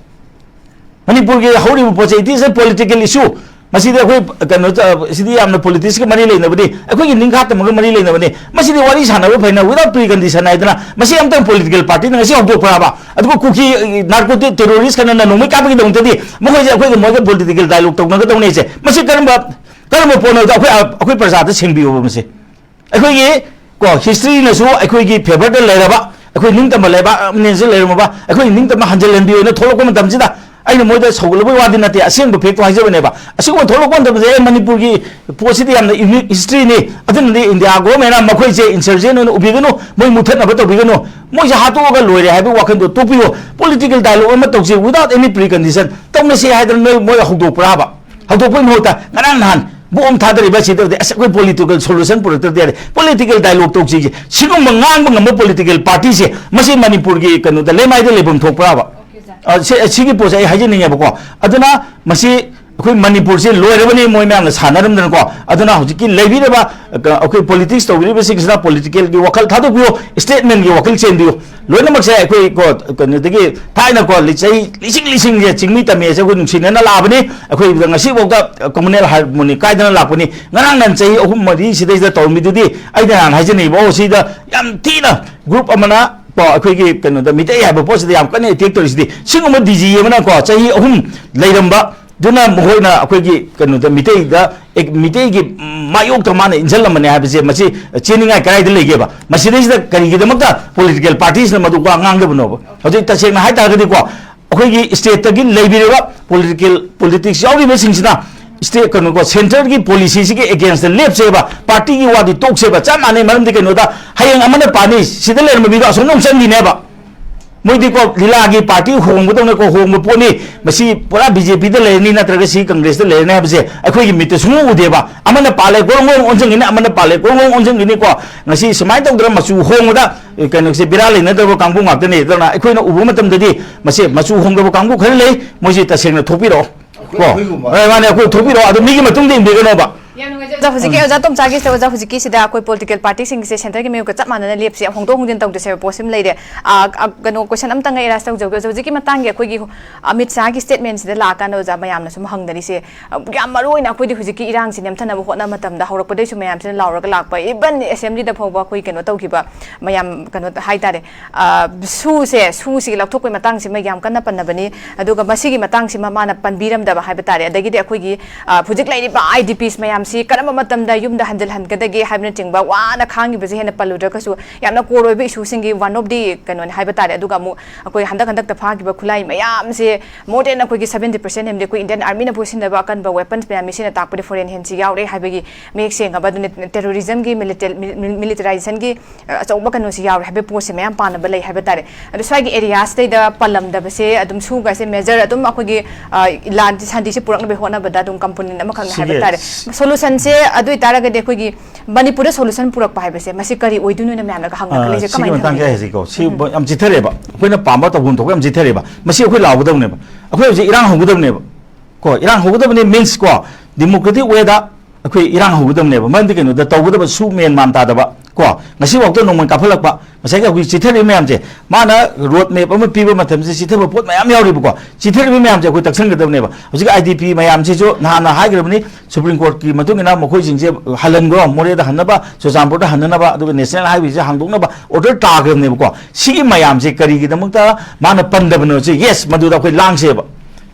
ꯃꯅꯤꯄꯨꯔꯒꯤ ꯍꯧꯔꯤꯕ ꯄꯣꯠꯁꯦ, it is a political issue꯫ ꯃꯁꯤꯗꯤ ꯑꯩꯈꯣꯏ ꯀꯩꯅꯣ, ꯁꯤꯗꯤ ꯌꯥꯝꯅ ꯄꯣꯂꯤꯇꯤꯛꯁꯀ ꯃꯔꯤ ꯂꯩꯅꯕꯅꯤ, ꯑꯩꯈꯣꯏꯒꯤ ꯅꯤꯡꯈꯥ ꯇꯝꯕꯒ ꯃꯔꯤ ꯂꯩꯅꯕꯅꯤ꯫ ꯃꯁꯤꯗꯤ ꯋꯥꯔꯤ ꯁꯥꯟꯅꯕ ꯐꯩꯅ, without precondition ꯍꯥꯏꯗꯅ, ꯃꯁꯤ ꯑꯝꯇꯪ ꯄꯣꯂꯤꯇꯤꯀꯦꯜ ꯄꯥꯔꯇꯤꯅ ꯉꯁꯤ ꯍꯧꯗꯣꯛꯄ꯭ꯔꯥꯕ? ꯑꯗꯨꯒ ꯀꯨꯀꯤ, ꯅꯥꯔꯀꯣꯇꯤꯛ ꯇꯦꯔꯣꯔꯤꯁ ꯀꯩꯅꯣꯅ ꯅꯣꯡꯃꯩ ꯀꯥꯞꯄꯒꯤꯗꯃꯛꯇꯗꯤ ꯃꯈꯣꯏꯁꯦ ꯑꯩꯈꯣꯏꯒ ꯃꯣꯏꯒ ꯄꯣꯂꯤꯇꯤꯀꯦꯜ ꯗꯥꯏꯂꯣꯛ ꯇꯧꯅꯒꯗꯧꯅꯦꯁꯦ꯫ ꯃꯁꯤ ꯀꯔꯝꯕ, ꯀꯔꯝꯕ ꯄꯣꯠꯅꯣꯗ ꯑꯩꯈꯣꯏ, ꯑꯩꯈꯣꯏ ꯄ꯭ꯔꯖꯥꯗ ꯁꯦꯡꯕꯤꯌꯣꯕ ꯃꯁꯤ꯫ ꯑꯩꯈꯣꯏꯒꯤ, ꯀꯣ, ꯍꯤꯁꯇ꯭ꯔꯤꯅꯁꯨ ꯑꯩꯈꯣꯏꯒꯤ ꯐꯦꯚꯔꯗ ꯂꯩꯔꯕ, ꯑꯩꯈꯣꯏ ꯅꯤꯡꯇꯝꯕ ꯂꯩꯕꯥꯛ ꯑꯃꯅꯦꯁꯨ ꯂꯩꯔꯝꯃꯕ, ꯑꯩꯈꯣꯏ ꯅꯤꯡꯇꯝꯕ ꯍꯟꯖꯤꯜꯍꯟꯕꯤꯌꯨꯅ ꯊꯣꯛꯂꯛꯄ ꯃꯇꯝꯁꯤꯗ, ꯑꯩꯅ ꯃꯣꯏꯗ ꯁꯧꯒꯠꯂꯨꯕꯒꯤ ꯋꯥꯗꯤ ꯅꯠꯇꯦ, ꯑꯁꯦꯡꯕ ꯐꯦꯛꯇꯣ ꯍꯥꯏꯖꯕꯅꯦꯕ꯫ ꯑꯁꯤꯒꯨꯝꯕ ꯊꯣꯛꯂꯛꯄ ꯃꯇꯝꯗ, ꯑꯦ, ꯃꯅꯤꯄꯨꯔꯒꯤ ꯄꯣꯠꯁꯤꯗꯤ ꯌꯥꯝꯅ ꯌꯨꯅꯤꯛ ꯍꯤꯁꯇ꯭ꯔꯤꯅꯤ, ꯑꯗꯨꯅꯗꯤ ꯏꯟꯗꯤꯌꯥ ꯒꯣꯔꯃꯦꯟꯅ ꯃꯈꯣꯏꯁꯦ ꯏꯟꯁꯔꯖꯦꯟ ꯑꯣꯏꯅ ꯎꯕꯤꯒꯅꯨ, ꯃꯣꯏ ꯃꯨꯊꯠꯅꯕ ꯇꯧꯕꯤꯒꯅꯨ, ꯃꯣꯏꯁꯦ ꯍꯥꯠꯇꯣꯛꯑꯒ ꯂꯣꯏꯔꯦ ꯍꯥꯏꯕꯒꯤ ꯋꯥꯈꯜꯗꯣ ꯇꯣꯛꯄꯤꯌꯨ꯫ ꯄꯣꯂꯤꯇꯤꯀꯦꯜ ꯗꯥꯏꯂꯣꯛ ꯑꯃ ꯇꯧꯁꯤ, without any precondition ꯇꯧꯅꯁꯤ ꯍꯥꯏꯗꯅ ꯅꯣꯏ, ꯃꯣꯏ ꯍꯧꯗꯣꯛꯄ꯭ꯔꯥꯕ? ꯍꯧꯗꯣꯛꯄꯒꯤ ꯃꯍꯨꯠꯇ ꯉꯔꯥꯡ ꯅꯍꯥꯟ ꯕꯣꯝ ꯊꯥꯗꯔꯤꯕ ꯑꯁꯤꯗꯗꯤ, ꯑꯁ, ꯑꯩꯈꯣꯏ ꯄꯣꯂꯤꯇꯤꯀꯦꯜ ꯁꯣꯂꯨꯁꯟ ꯄꯨꯔꯛꯇ꯭ꯔꯗꯤ ꯌꯥꯔꯦ, ꯄꯣꯂꯤꯇꯤꯀꯦꯜ ꯗꯥꯏꯂꯣꯛ ꯇꯧꯁꯤꯁꯦ, ꯁꯤꯒꯨꯝꯕ ꯉꯥꯡꯕ ꯉꯝꯕ ꯄꯣꯂꯤꯇꯤꯀꯦꯜ ꯄꯥꯔꯇꯤꯁꯦ ꯃꯁꯤ ꯃꯅꯤꯄꯨꯔꯒꯤ ꯀꯩꯅꯣꯗ, ꯂꯩꯃꯥꯏꯗ ꯂꯩꯐꯝ ꯊꯣꯛꯄ꯭ꯔꯥꯕ? ꯑ, ꯁꯤ-, ꯁꯤꯒꯤ ꯄꯣꯠꯁꯦ ꯑꯩ ꯍꯥꯏꯖꯅꯤꯡꯉꯦꯕꯀꯣ꯫ ꯑꯗꯨꯅ ꯃꯁꯤ ꯑꯩꯈꯣꯏ ꯃꯅꯤꯄꯨꯔꯁꯦ ꯂꯣꯏꯔꯕꯅꯤ ꯃꯣꯏ ꯃꯌꯥꯝꯅ ꯁꯥꯟꯅꯔꯝꯗꯅꯀꯣ꯫ ꯑꯗꯨꯅ ꯍꯧꯖꯤꯛꯀꯤ ꯂꯩꯕꯤꯔꯤꯕ, ꯑ, ꯑꯩꯈꯣꯏ ꯄꯣꯂꯤꯇꯤꯛꯁ ꯇꯧꯕꯤꯔꯤꯕꯁꯤꯡꯁꯤꯅ ꯄꯣꯂꯤꯇꯤꯀꯦꯜꯒꯤ ꯋꯥꯈꯜ ꯊꯥꯗꯣꯛꯄꯤꯌꯨ, ꯁ꯭ꯇꯦꯠꯃꯦꯟꯒꯤ ꯋꯥꯈꯜ ꯆꯦꯟꯕꯤꯌꯨ꯫ ꯂꯣꯏꯅꯃꯛꯁꯦ ꯑꯩꯈꯣꯏ ꯀꯣ, ꯀꯩꯅꯣꯗꯒꯤ ꯊꯥꯏꯅ ꯀꯣ, ꯂꯤ-, ꯆꯍꯤ ꯂꯤꯁꯤꯡ ꯂꯤꯁꯤꯡꯁꯦ ꯆꯤꯡꯃꯤ ꯇꯝꯃꯤꯁꯦ ꯑꯩꯈꯣꯏ ꯅꯨꯡꯁꯤꯅꯅ ꯂꯥꯛꯑꯕꯅꯤ꯫ ꯑꯩꯈꯣꯏ ꯉꯁꯤꯐꯥꯎꯗ ꯀꯝꯃꯨꯅꯦꯜ ꯍꯥꯔꯃꯣꯅꯤ ꯀꯥꯏꯗꯅ ꯂꯥꯛꯄꯅꯤ꯫ ꯉꯔꯥꯡ ꯅꯍꯥꯟ ꯆꯍꯤ ꯑꯍꯨꯝ ꯃꯔꯤ ꯁꯤꯗꯩꯁꯤꯗ ꯇꯧꯔꯝꯃꯤꯗꯨꯗꯤ, ꯑꯩꯅ ꯅꯍꯥꯟ ꯍꯥꯏꯖꯅꯤꯡꯉꯤꯕ, ꯑꯣ, ꯁꯤꯗ ꯌꯥꯝ ꯊꯤꯅ ꯒ꯭ꯔꯨꯞ ꯑꯃꯅ ꯀꯣ, ꯑꯩꯈꯣꯏꯒꯤ ꯀꯩꯅꯣꯗ ꯃꯤꯇꯩ ꯍꯥꯏꯕ ꯄꯣꯠꯁꯤꯗ ꯌꯥꯝ ꯀꯟꯅ ꯑꯦꯇꯦꯛ ꯇꯧꯔꯤꯁꯤꯗꯤ, ꯁꯤꯒꯨꯝꯕ ꯗꯤ ꯖꯤ ꯑꯃꯅ ꯀꯣ, ꯆꯍꯤ ꯑꯍꯨꯝ ꯂꯩꯔꯝꯕ, ꯑꯗꯨꯅ ꯃꯈꯣꯏꯅ ꯑꯩꯈꯣꯏꯒꯤ ꯀꯩꯅꯣꯗ ꯃꯤꯇꯩꯗ, ꯑꯦ, ꯃꯤꯇꯩꯒꯤ ꯃꯥꯌꯣꯛꯇ ꯃꯥꯅ ꯏꯟꯁꯤꯜꯂꯝꯕꯅꯦ ꯍꯥꯏꯕꯁꯦ, ꯃꯁꯤ ꯆꯦꯟꯅꯤꯡꯉꯥꯏ ꯀꯗꯥꯏꯗ ꯂꯩꯒꯦꯕ? ꯃꯁꯤꯗꯩꯁꯤꯗ ꯀꯔꯤꯒꯤꯗꯃꯛꯇ ꯄꯣꯂꯤꯇꯤꯀꯦꯜ ꯄꯥꯔꯇꯤꯁꯤꯅ ꯃꯗꯨ ꯋꯥ ꯉꯥꯡꯗꯕꯅꯣꯕ? ꯍꯧꯖꯤꯛ ꯇꯁꯦꯡꯅ ꯍꯥꯏ ꯇꯥꯔꯒꯗꯤꯀꯣ, ꯑꯩꯈꯣꯏꯒꯤ ꯁ꯭ꯇꯦꯠꯇꯒꯤ ꯂꯩꯕꯤꯔꯤꯕ ꯄꯣꯂꯤꯇꯤꯀꯦꯜ, ꯄꯣꯂꯤꯇꯤꯛꯁ ꯌꯥꯎꯔꯤꯕꯁꯤꯡꯁꯤꯅ ꯁ꯭ꯇꯦꯠ, ꯀꯩꯅꯣꯀꯣ, ꯁꯦꯟꯇꯔꯒꯤ ꯄꯣꯂꯤꯁꯤꯁꯤꯒꯤ ꯑꯦꯒꯦꯟꯁꯇ ꯂꯦꯞꯁꯦꯕ, ꯄꯥꯔꯇꯤꯒꯤ ꯋꯥꯗꯤ ꯇꯣꯛꯁꯦꯕ, ꯆꯞ ꯃꯥꯟꯅꯩ꯫ ꯃꯔꯝꯗꯤ ꯀꯩꯅꯣꯗ, ꯍꯌꯦꯡ ꯑꯃꯅ ꯄꯥꯅꯤ, ꯁꯤꯗ ꯂꯩꯔꯝꯕ ꯃꯤꯗꯣ ꯑꯁꯣꯝꯗ ꯑꯃꯨꯛ ꯆꯪꯈꯤꯅꯦꯕ꯫ ꯃꯣꯏꯗꯤꯀꯣ ꯂꯤꯂꯥꯒꯤ ꯄꯥꯔꯇꯤ ꯍꯣꯡꯕꯗꯧꯅꯀꯣ ꯍꯣꯡꯕ ꯄꯣꯠꯅꯤ꯫ ꯃꯁꯤ ꯄꯨꯔꯥ ꯕꯤ ꯖꯦ ꯄꯤꯗ ꯂꯩꯔꯅꯤ ꯅꯠꯇ꯭ꯔꯒ ꯁꯤ ꯀꯪꯒ꯭ꯔꯦꯁꯇ ꯂꯩꯔꯅꯤ ꯍꯥꯏꯕꯁꯦ ꯑꯩꯈꯣꯏꯒꯤ ꯃꯤꯠꯇ ꯁꯨꯡꯎ ꯎꯗꯦꯕ꯫ ꯑꯃꯅ ꯄꯥꯜꯂꯦ ꯒꯣꯔꯣꯡ ꯒꯣꯔꯣꯡ ꯑꯣꯟꯁꯤꯟꯒꯅꯤ, ꯑꯃꯅ ꯄꯥꯜꯂꯦ ꯒꯣꯔꯣꯡ ꯒꯣꯔꯣꯡ ꯑꯣꯟꯁꯤꯟꯒꯅꯤꯀꯣ꯫ ꯉꯁꯤ ꯁꯨꯃꯥꯏꯅ ꯇꯧꯗꯅ ꯃꯆꯨ ꯍꯣꯡꯕꯗ, ꯑꯦ, ꯀꯩꯅꯣꯁꯦ ꯕꯦꯔꯥ ꯂꯩꯅꯗꯕ ꯀꯥꯡꯕꯨ ꯉꯥꯛꯇꯅꯤ꯫ ꯑꯗꯨꯅ ꯑꯩꯈꯣꯏꯅ ꯎꯕ ꯃꯇꯝꯗꯗꯤ ꯃꯁꯤ ꯃꯆꯨ ꯍꯣꯡꯗꯕ ꯀꯥꯡꯕꯨ ꯈꯔ ꯂꯩ, ꯃꯣꯏꯁꯤ ꯇꯁꯦꯡꯅ ꯊꯣꯛꯄꯤꯔꯛꯑꯣ꯫ ꯀꯣ? ꯑꯩꯈꯣꯏꯒꯨꯝꯕ꯫ ꯍꯣꯏ, ꯃꯥꯅꯦ, ꯑꯩꯈꯣꯏ ꯊꯣꯛꯄꯤꯔꯛꯑꯣ, ꯑꯗꯣ ꯃꯤꯒꯤ ꯃꯇꯨꯡꯗ ꯏꯟꯕꯤꯒꯅꯣꯕ꯫ ꯌꯥꯝ ꯅꯨꯡꯉꯥꯏꯖꯔꯦ꯫ ꯑꯣꯖꯥ, ꯍꯧꯖꯤꯛꯀꯤ, ꯎꯝ꯫ ꯑꯣꯖꯥ ꯇꯣꯝꯆꯥꯒꯤꯁꯦ, ꯑꯣꯖꯥ, ꯍꯧꯖꯤꯛꯀꯤꯁꯤꯗ ꯑꯩꯈꯣꯏ ꯄꯣꯂꯤꯇꯤꯀꯦꯜ ꯄꯥꯔꯇꯤꯁꯤꯡꯁꯦ ꯁꯦꯟꯇꯔꯒꯤ ꯃꯥꯌꯣꯛꯇ ꯆꯞ ꯃꯥꯟꯅꯅ ꯂꯦꯞꯁꯦ, ꯍꯣꯡꯗꯣꯛ ꯍꯣꯡꯖꯤꯟ ꯇꯧꯗꯁꯦ ꯍꯥꯏꯕ ꯄꯣꯠꯁꯤꯃ ꯂꯩꯔꯦ꯫ ꯑ, ꯑ, ꯀꯩꯅꯣ, ꯀꯣꯏꯁꯟ ꯑꯝꯇꯪꯒ ꯑꯦꯔꯥꯏꯁ ꯇꯧꯖꯍꯧꯒꯦ꯫ ꯑꯣꯖꯥ, ꯍꯧꯖꯤꯛꯀꯤ ꯃꯇꯥꯡꯒꯤ ꯑꯩꯈꯣꯏꯒꯤ ꯑꯃꯤꯠ ꯁꯥꯍꯒꯤ ꯁ꯭ꯇꯦꯠꯃꯦꯟꯁꯤꯗ ꯂꯥꯛꯑꯀꯥꯟꯗ, ꯑꯣꯖꯥ, ꯃꯌꯥꯝꯅ ꯁꯨꯝ ꯍꯪꯅꯔꯤꯁꯦ, ꯑ, ꯌꯥꯝ ꯃꯔꯨ ꯑꯣꯏꯅ ꯑꯩꯈꯣꯏꯗꯤ ꯍꯧꯖꯤꯛꯀꯤ ꯏꯔꯥꯡꯁꯤ ꯅꯦꯝꯊꯅꯕ ꯍꯣꯠꯅꯕ ꯃꯇꯝꯗ ꯍꯧꯔꯛꯄꯗꯩꯁꯨ ꯃꯌꯥꯝꯁꯤꯅ ꯂꯥꯎꯔꯒ ꯂꯥꯛꯄ, ꯏꯚꯟ ꯑꯦꯁꯦꯝꯕ꯭ꯂꯤꯗ ꯐꯥꯎꯕ ꯑꯩꯈꯣꯏ ꯀꯩꯅꯣ ꯇꯧꯈꯤꯕ ꯃꯌꯥꯝ, ꯀꯩꯅꯣ ꯍꯥꯏꯇꯥꯔꯦ, ꯑ, ꯁꯨꯁꯦ, ꯁꯨꯁꯤ ꯂꯧꯊꯣꯛꯄꯒꯤ ꯃꯇꯥꯡꯁꯤꯃ ꯌꯥꯝ ꯀꯟꯅ ꯄꯟꯅꯕꯅꯤ꯫ ꯑꯗꯨꯒ ꯃꯁꯤꯒꯤ ꯃꯇꯥꯡꯁꯤꯃ ꯃꯥꯅ ꯄꯟꯕꯤꯔꯝꯗꯕ ꯍꯥꯏꯕ ꯇꯥꯔꯦ꯫ ꯑꯗꯒꯤꯗꯤ ꯑꯩꯈꯣꯏꯒꯤ, ꯑ, ꯍꯧꯖꯤꯛ ꯂꯩꯔꯤꯕ ꯑꯥꯏ ꯗꯤ ꯄꯤꯁ ꯃꯌꯥꯝꯁꯤ ꯀꯔꯝꯕ ꯃꯇꯝꯗ ꯌꯨꯝꯗ ꯍꯟꯖꯤꯜꯍꯟꯒꯗꯒꯦ ꯍꯥꯏꯕꯅꯆꯤꯡꯕ ꯋꯥꯅ ꯈꯥꯡꯉꯤꯕꯁꯦ ꯍꯦꯟꯅ ꯄꯜꯂꯨꯗ꯭ꯔꯒꯁꯨ, ꯌꯥꯝꯅ ꯀꯣꯔ ꯑꯣꯏꯕ ꯏꯁꯨꯁꯤꯡꯒꯤ ꯋꯥꯟ ꯑꯣꯐ ꯗꯤ ꯀꯩꯅꯣꯅꯤ ꯍꯥꯏꯕ ꯇꯥꯔꯦ꯫ ꯑꯗꯨꯒ ꯑꯃꯨꯛ ꯑꯩꯈꯣꯏ ꯍꯟꯗꯛ ꯍꯟꯗꯛꯇ ꯐꯥꯈꯤꯕ ꯈꯨꯠꯂꯥꯏ ꯃꯌꯥꯝꯁꯦ, more than ꯑꯩꯈꯣꯏꯒꯤ seventy percent ꯍꯦꯟꯗꯤ ꯑꯩꯈꯣꯏ ꯏꯟꯗꯤꯌꯟ ꯑꯥꯔꯃꯤꯅ ꯄꯨꯁꯤꯟꯅꯕ ꯑꯀꯟꯕ ꯋꯦꯄꯟꯁ ꯃꯌꯥꯝ, ꯃꯤꯁꯤꯅ ꯇꯥꯛꯄꯗꯤ ꯐꯣꯔꯦꯟ ꯍꯦꯟꯁꯤ ꯌꯥꯎꯔꯦ ꯍꯥꯏꯕꯒꯤ ꯃꯌꯦꯛ ꯁꯦꯡꯉꯕ ꯑꯗꯨꯅ ꯇꯦꯔꯣꯔꯤꯖꯝꯒꯤ, ꯃꯤꯂꯤꯇꯦꯜ-, ꯃꯤꯂꯤꯇꯔꯥꯏꯖꯦꯁꯟꯒꯤ, ꯑ, ꯑꯆꯧꯕ ꯀꯩꯅꯣꯁꯤ ꯌꯥꯎꯔꯦ ꯍꯥꯏꯕꯒꯤ ꯄꯣꯠꯁꯦ ꯃꯌꯥꯝ ꯄꯥꯟꯅꯕ ꯂꯩ ꯍꯥꯏꯕ ꯇꯥꯔꯦ꯫ ꯑꯗꯣ ꯁ꯭ꯋꯥꯏꯒꯤ ꯑꯦꯔꯤꯌꯥꯁꯤꯗꯩꯗ ꯄꯜꯂꯝꯗꯕꯁꯦ ꯑꯗꯨꯝ ꯁꯨꯒꯁꯦ ꯃꯦꯖꯔ ꯑꯗꯨꯝ ꯑꯩꯈꯣꯏꯒꯤ, ꯑ, ꯂꯥꯟ ꯁꯥꯟꯇꯤꯁꯦ ꯄꯨꯔꯛꯅꯕ ꯍꯣꯠꯅꯕꯗ ꯑꯗꯨꯝ ꯀꯝꯄꯣꯅꯦꯟ ꯑꯃꯈꯛꯅꯤ ꯍꯥꯏꯕ ꯁꯤꯒꯤ ꯇꯥꯔꯦ꯫ ꯁꯣꯂꯨꯁꯟꯁꯦ ꯑꯗꯨ ꯑꯣꯏꯇꯥꯔꯒꯗꯤ ꯑꯩꯈꯣꯏꯒꯤ ꯃꯅꯤꯄꯨꯔꯗ ꯁꯣꯂꯨꯁꯟ ꯄꯨꯔꯛꯄ ꯍꯥꯏꯕꯁꯦ ꯃꯁꯤ ꯀꯔꯤ ꯑꯣꯏꯗꯣꯏꯅꯣꯅ ꯃꯌꯥꯝꯅꯒ ꯍꯪꯅ ꯑ, ꯈꯜꯂꯤꯁꯦ ꯁꯤꯒꯤ ꯀꯃꯥꯏꯅ ꯃꯇꯥꯡꯁꯦ ꯊꯝꯕꯤꯒꯦ? ꯍꯥꯏꯁꯤꯀꯣ, ꯁꯤ ꯎꯝ꯫ ꯌꯥꯝ ꯆꯤꯊꯔꯦꯕ꯫ ꯑꯩꯈꯣꯏꯅ ꯄꯥꯝꯕ ꯇꯧꯐꯝ ꯊꯣꯛꯄ ꯌꯥꯝ ꯆꯤꯊꯔꯦꯕ꯫ ꯃꯁꯤ ꯑꯩꯈꯣꯏ ꯂꯥꯎꯒꯗꯕꯅꯦꯕ꯫ ꯑꯩꯈꯣꯏ ꯍꯧꯖꯤꯛ ꯏꯔꯥꯡ ꯍꯧꯒꯗꯕꯅꯦꯕ꯫ ꯀꯣ, ꯏꯔꯥꯡ ꯍꯧꯒꯗꯕꯅꯤ means ꯀꯣ, democratic way ꯗ ꯑꯩꯈꯣꯏ ꯏꯔꯥꯡ ꯍꯧꯒꯗꯕꯅꯦꯕ꯫ ꯃꯔꯝꯗꯤ ꯀꯩꯅꯣꯗ ꯇꯧꯒꯗꯕ ꯁꯨ ꯃꯦꯟ ꯃꯥꯟ ꯇꯥꯗꯕ ꯀꯣ, ꯉꯁꯤꯐꯥꯎꯗ ꯅꯣꯡꯃꯩ ꯀꯥꯞꯍꯜꯂꯛꯄ, ꯉꯁꯥꯏꯒꯤ ꯑꯩꯈꯣꯏ ꯆꯤꯊꯔꯤꯕ ꯃꯌꯥꯝꯁꯦ, ꯃꯥꯅ ꯔꯣꯗ ꯃꯦꯞ ꯑꯃ ꯄꯤꯕ ꯃꯇꯝꯁꯤꯗ ꯆꯤꯊꯕ ꯄꯣꯠ ꯃꯌꯥꯝ ꯌꯥꯎꯔꯤꯕꯀꯣ꯫ ꯆꯤꯊꯔꯤꯕ ꯃꯌꯥꯝꯁꯦ ꯑꯩꯈꯣꯏ ꯇꯛꯁꯟꯒꯗꯕꯅꯦꯕ꯫ ꯍꯧꯖꯤꯛ ꯑꯥꯏ ꯗꯤ ꯄꯤ ꯃꯌꯥꯝꯁꯤꯁꯨ ꯅꯍꯥꯟꯅ ꯍꯥꯏꯈ꯭ꯔꯕꯅꯤ, ꯁꯨꯄ꯭ꯔꯤꯝ ꯀꯣꯔꯠꯀꯤ ꯃꯇꯨꯡ ꯏꯟꯅ ꯃꯈꯣꯏꯁꯤꯡꯁꯦ ꯍꯜꯍꯟꯈ꯭ꯔꯣ, ꯃꯣꯔꯦꯗ ꯍꯟꯅꯕ, ꯆꯨꯔꯆꯥꯟꯄꯨꯔꯗ ꯍꯟꯅꯅꯕ, ꯑꯗꯨꯒ ꯅꯦꯁꯅꯦꯜ ꯍꯥꯏꯋꯦꯁꯦ ꯍꯥꯡꯗꯣꯛꯅꯕ ꯑꯣꯔꯗꯔ ꯇꯥꯈ꯭ꯔꯕꯅꯦꯕꯀꯣ꯫ ꯁꯤꯒꯤ ꯃꯌꯥꯝꯁꯦ ꯀꯔꯤꯒꯤꯗꯃꯛꯇ ꯃꯥꯅ ꯄꯟꯗꯕꯅꯣ? ꯁꯤ, ꯌꯦꯁ, ꯃꯗꯨꯗ ꯑꯩꯈꯣꯏ ꯂꯥꯡꯁꯦꯕ,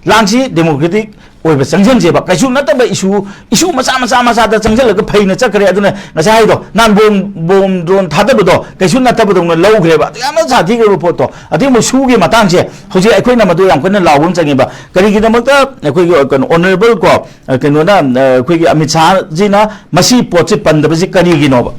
ꯂꯥꯡꯁꯤ, ꯗꯦꯃꯣꯀ꯭ꯔꯦꯇꯤꯛ ꯑꯣꯏꯕ ꯆꯪꯁꯤꯟꯁꯦꯕ꯫ ꯀꯩꯁꯨ ꯅꯠꯇꯕ ꯏꯁꯨ, ꯏꯁꯨ ꯃꯆꯥ ꯃꯆꯥ ꯃꯆꯥꯗ ꯆꯪꯁꯤꯜꯂꯒ ꯐꯩꯅ ꯆꯠꯈ꯭ꯔꯦ꯫ ꯑꯗꯨꯅ ꯉꯁꯥꯏ ꯍꯥꯏꯗꯣ, ꯅꯍꯥꯟ ꯕꯣꯝ, ꯕꯣꯝ ꯗ꯭ꯔꯣꯟ ꯊꯥꯗꯕꯗꯣ ꯀꯩꯁꯨ ꯅꯠꯇꯕꯗꯧꯅ ꯂꯧꯈ꯭ꯔꯦꯕ꯫ ꯑꯗꯨ ꯌꯥꯝꯅ ꯁꯥꯊꯤꯈ꯭ꯔꯕ ꯄꯣꯠꯇꯣ꯫ ꯑꯗꯨꯒꯤ ꯑꯃꯨꯛ ꯁꯨꯒꯤ ꯃꯇꯥꯡꯁꯦ ꯍꯧꯖꯤꯛ ꯑꯩꯈꯣꯏꯅ ꯃꯗꯨ ꯌꯥꯝ ꯀꯟꯅ ꯂꯥꯎꯕ ꯑꯃ ꯆꯪꯉꯦꯕ꯫ ꯀꯔꯤꯒꯤꯗꯃꯛꯇ ꯑꯩꯈꯣꯏꯒꯤ ꯀꯩꯅꯣ, ꯑꯣꯅꯔꯦꯕꯜ ꯀꯣ, ꯀꯩꯅꯣꯅ, ꯑꯩꯈꯣꯏꯒꯤ ꯑꯃꯤꯠ ꯁꯥꯍꯖꯤꯅ ꯃꯁꯤ ꯄꯣꯠꯁꯦ ꯄꯟꯗꯕꯁꯤ ꯀꯔꯤꯒꯤꯅꯣꯕ?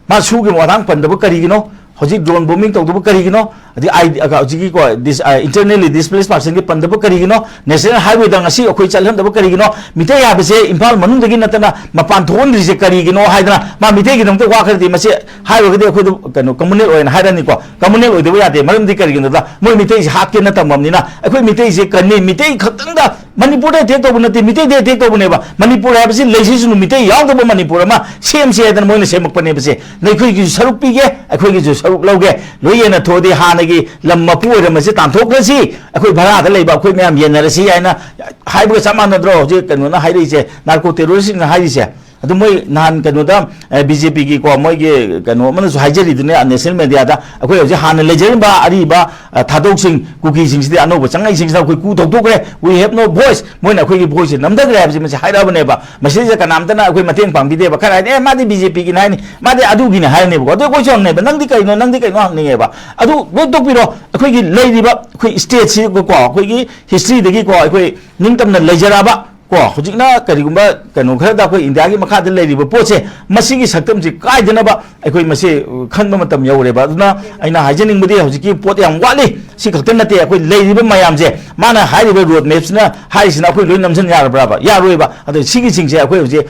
ꯃꯥ ꯁꯨꯒꯤ ꯃꯇꯥꯡ ꯄꯟꯗꯕ ꯀꯔꯤꯒꯤꯅꯣ? ꯍꯧꯖꯤꯛ ꯗ꯭ꯔꯣꯟ ꯕꯣꯝꯕꯤꯡ ꯇꯧꯗꯕ ꯀꯔꯤꯒꯤꯅꯣ? ꯑꯗꯩ ꯑꯥꯏ-, ꯍꯧꯖꯤꯛꯀꯤꯀꯣ, ꯗꯤꯁ-, ꯑ, internally displaced personꯒꯤ ꯄꯟꯗꯕ ꯀꯔꯤꯒꯤꯅꯣ? ꯅꯦꯁꯅꯦꯜ ꯍꯥꯏꯋꯦꯗ ꯉꯁꯤ ꯑꯩꯈꯣꯏ ꯆꯠꯍꯟꯗꯕ ꯀꯔꯤꯒꯤꯅꯣ? ꯃꯤꯇꯩ ꯍꯥꯏꯕꯁꯦ ꯏꯝꯐꯥꯜ ꯃꯅꯨꯡꯗꯒꯤ ꯅꯠꯇꯅ ꯃꯄꯥꯟ ꯊꯣꯛꯍꯟꯗ꯭ꯔꯤꯁꯦ ꯀꯔꯤꯒꯤꯅꯣ ꯍꯥꯏꯗꯅ ꯃꯥ ꯃꯤꯇꯩꯒꯤꯗꯃꯛꯇ ꯋꯥ ꯈꯔꯗꯤ ꯃꯁꯤ ꯍꯥꯏꯔꯨꯔꯒꯗꯤ ꯑꯩꯈꯣꯏꯗ ꯀꯩꯅꯣ communal ꯑꯣꯏꯅ ꯍꯥꯏꯔꯅꯤꯀꯣ꯫ Communal ꯑꯣꯏꯗꯕ ꯌꯥꯗꯦ꯫ ꯃꯔꯝꯗꯤ ꯀꯔꯤꯒꯤꯅꯣꯗ ꯃꯣꯏ ꯃꯤꯇꯩꯁꯦ ꯍꯥꯠꯀꯦꯅ ꯇꯝꯃꯕꯅꯤꯅ ꯑꯩꯈꯣꯏ ꯃꯤꯇꯩꯁꯦ ꯀꯟꯅꯤ꯫ ꯃꯤꯇꯩ ꯈꯛꯇꯪꯗ ꯃꯅꯤꯄꯨꯔꯗ ꯑꯦꯇꯦꯛ ꯇꯧꯕ ꯅꯠꯇꯦ, ꯃꯤꯇꯩꯗ ꯑꯦꯇꯦꯛ ꯇꯧꯕꯅꯦꯕ꯫ ꯃꯅꯤꯄꯨꯔ ꯍꯥꯏꯕꯁꯤ ꯂꯩꯁꯤꯁꯨ ꯃꯤꯇꯩ ꯌꯥꯎꯗꯕ ꯃꯅꯤꯄꯨꯔ ꯑꯃ ꯁꯦꯝꯁꯦ ꯍꯥꯏꯗꯅ ꯃꯣꯏꯅ ꯁꯦꯝꯃꯛꯄꯅꯦꯕꯁꯦ꯫ ꯅꯈꯣꯏꯒꯤꯁꯨ ꯁꯔꯨꯛ ꯄꯤꯒꯦ, ꯑꯩꯈꯣꯏꯒꯤꯁꯨ ꯁꯔꯨꯛ ꯂꯧꯒꯦ꯫ ꯂꯣꯏ ꯌꯦꯟꯅꯊꯣꯛꯑꯗꯤ ꯍꯥꯟꯅꯒꯤ ꯂꯝ ꯃꯄꯨ ꯑꯣꯏꯔꯝꯕꯁꯦ ꯇꯥꯟꯊꯣꯛꯈ꯭ꯔꯁꯤ, ꯑꯩꯈꯣꯏ ꯚꯔꯥꯗ ꯂꯩꯕ ꯑꯩꯈꯣꯏ ꯃꯌꯥꯝ ꯌꯦꯟꯅꯔꯁꯤ ꯍꯥꯏꯅ ꯍꯥꯏꯕꯒ ꯆꯞ ꯃꯥꯟꯅꯗ꯭ꯔꯣ? ꯍꯧꯖꯤꯛ ꯀꯩꯅꯣꯅ ꯍꯥꯏꯔꯛꯏꯁꯦ, ꯅꯥꯔꯀꯣ ꯇꯦꯔꯣꯔꯤꯁꯁꯤꯡꯅ ꯍꯥꯏꯔꯤꯁꯦ꯫ ꯑꯗꯨ ꯃꯣꯏ ꯅꯍꯥꯟ ꯀꯩꯅꯣꯗ, ꯑꯦ, ꯕꯤ ꯖꯦ ꯄꯤꯒꯤꯀꯣ, ꯃꯣꯏꯒꯤ ꯀꯩꯅꯣ ꯑꯃꯅꯁꯨ ꯍꯥꯏꯖꯔꯤꯗꯨꯅꯦ ꯅꯦꯁꯅꯦꯜ ꯃꯦꯗꯤꯌꯥꯗ, ꯑꯩꯈꯣꯏ ꯍꯧꯖꯤꯛ ꯍꯥꯟꯅ ꯂꯩꯖꯔꯝꯕ ꯑꯔꯤꯕ, ꯑ, ꯊꯥꯗꯣꯛꯁꯤꯡ, ꯀꯨꯀꯤꯁꯤꯡꯁꯤꯗꯤ, ꯑꯅꯧꯕ ꯆꯪꯉꯛꯏꯁꯤꯡꯁꯤꯅ ꯑꯩꯈꯣꯏ ꯀꯨ ꯊꯧꯗꯣꯛꯈ꯭ꯔꯦ, we have no voice, ꯃꯣꯏꯅ ꯑꯩꯈꯣꯏꯒꯤ ꯚꯣꯏꯁꯁꯦ ꯅꯝꯊꯈ꯭ꯔꯦ ꯍꯥꯏꯕꯁꯤ ꯃꯁꯤ ꯍꯥꯏꯔꯛꯑꯕꯅꯦꯕ꯫ ꯃꯁꯤꯗꯩꯁꯤꯗ ꯀꯅꯥꯝꯇꯅ ꯑꯩꯈꯣꯏ ꯃꯇꯦꯡ ꯄꯥꯡꯕꯤꯗꯦꯕ꯫ ꯈꯔ ꯍꯥꯏꯗꯤ, "ꯑꯦ, ꯃꯥꯗꯤ ꯕꯤ ꯖꯦ ꯄꯤꯒꯤꯅꯤ ꯍꯥꯏꯅꯤ, ꯃꯥꯗꯤ ꯑꯗꯨꯒꯤꯅꯤ" ꯍꯥꯏꯔꯅꯦꯕꯀꯣ꯫ ꯑꯗꯨ ꯑꯩꯈꯣꯏꯁꯨ ꯍꯪꯅꯦꯕ, "ꯅꯪꯗꯤ ꯀꯩꯅꯣ, ꯅꯪꯗꯤ ꯀꯩꯅꯣ?" ꯍꯪꯅꯤꯡꯉꯦꯕ꯫ ꯑꯗꯨ ꯂꯣꯏ ꯇꯣꯛꯄꯤꯔꯣ, ꯑꯩꯈꯣꯏꯒꯤ ꯂꯩꯔꯤꯕ ꯑꯩꯈꯣꯏ ꯁ꯭ꯇꯦꯠꯁꯤꯀꯣ, ꯑꯩꯈꯣꯏꯒꯤ ꯍꯤꯁꯇ꯭ꯔꯤꯗꯒꯤꯀꯣ ꯑꯩꯈꯣꯏ ꯅꯤꯡꯇꯝꯅ ꯂꯩꯖꯔꯛꯑꯕ ꯀꯣ, ꯍꯧꯖꯤꯛꯅ ꯀꯔꯤꯒꯨꯝꯕ ꯀꯩꯅꯣ ꯈꯔꯗ ꯑꯩꯈꯣꯏ ꯏꯟꯗꯤꯌꯥꯒꯤ ꯃꯈꯥꯗ ꯂꯩꯔꯤꯕ ꯄꯣꯠꯁꯦ, ꯃꯁꯤꯒꯤ ꯁꯛꯇꯝꯁꯤ ꯀꯥꯏꯗꯅꯕ ꯑꯩꯈꯣꯏ ꯃꯁꯤ, ꯑ, ꯈꯟꯕ ꯃꯇꯝ ꯌꯧꯔꯦꯕ꯫ ꯑꯗꯨꯅ ꯑꯩꯅ ꯍꯥꯏꯖꯅꯤꯡꯕꯗꯤ ꯍꯧꯖꯤꯛꯀꯤ ꯄꯣꯠ ꯌꯥꯝ ꯋꯥꯠꯂꯤ꯫ ꯁꯤ ꯈꯛꯇ ꯅꯠꯇꯦ, ꯑꯩꯈꯣꯏ ꯂꯩꯔꯤꯕ ꯃꯌꯥꯝꯁꯦ ꯃꯥꯅ ꯍꯥꯏꯔꯤꯕ ꯔꯣꯗ ꯃꯦꯞꯁꯤꯅ ꯍꯥꯏꯔꯤꯁꯤꯅ ꯑꯩꯈꯣꯏ ꯂꯣꯏ ꯅꯝꯁꯤꯟ ꯌꯥꯔꯕ꯭ꯔꯕ? ꯌꯥꯔꯣꯏꯕ꯫ ꯑꯗꯣ ꯁꯤꯒꯤꯁꯤꯡꯁꯦ ꯑꯩꯈꯣꯏ ꯍꯧꯖꯤꯛ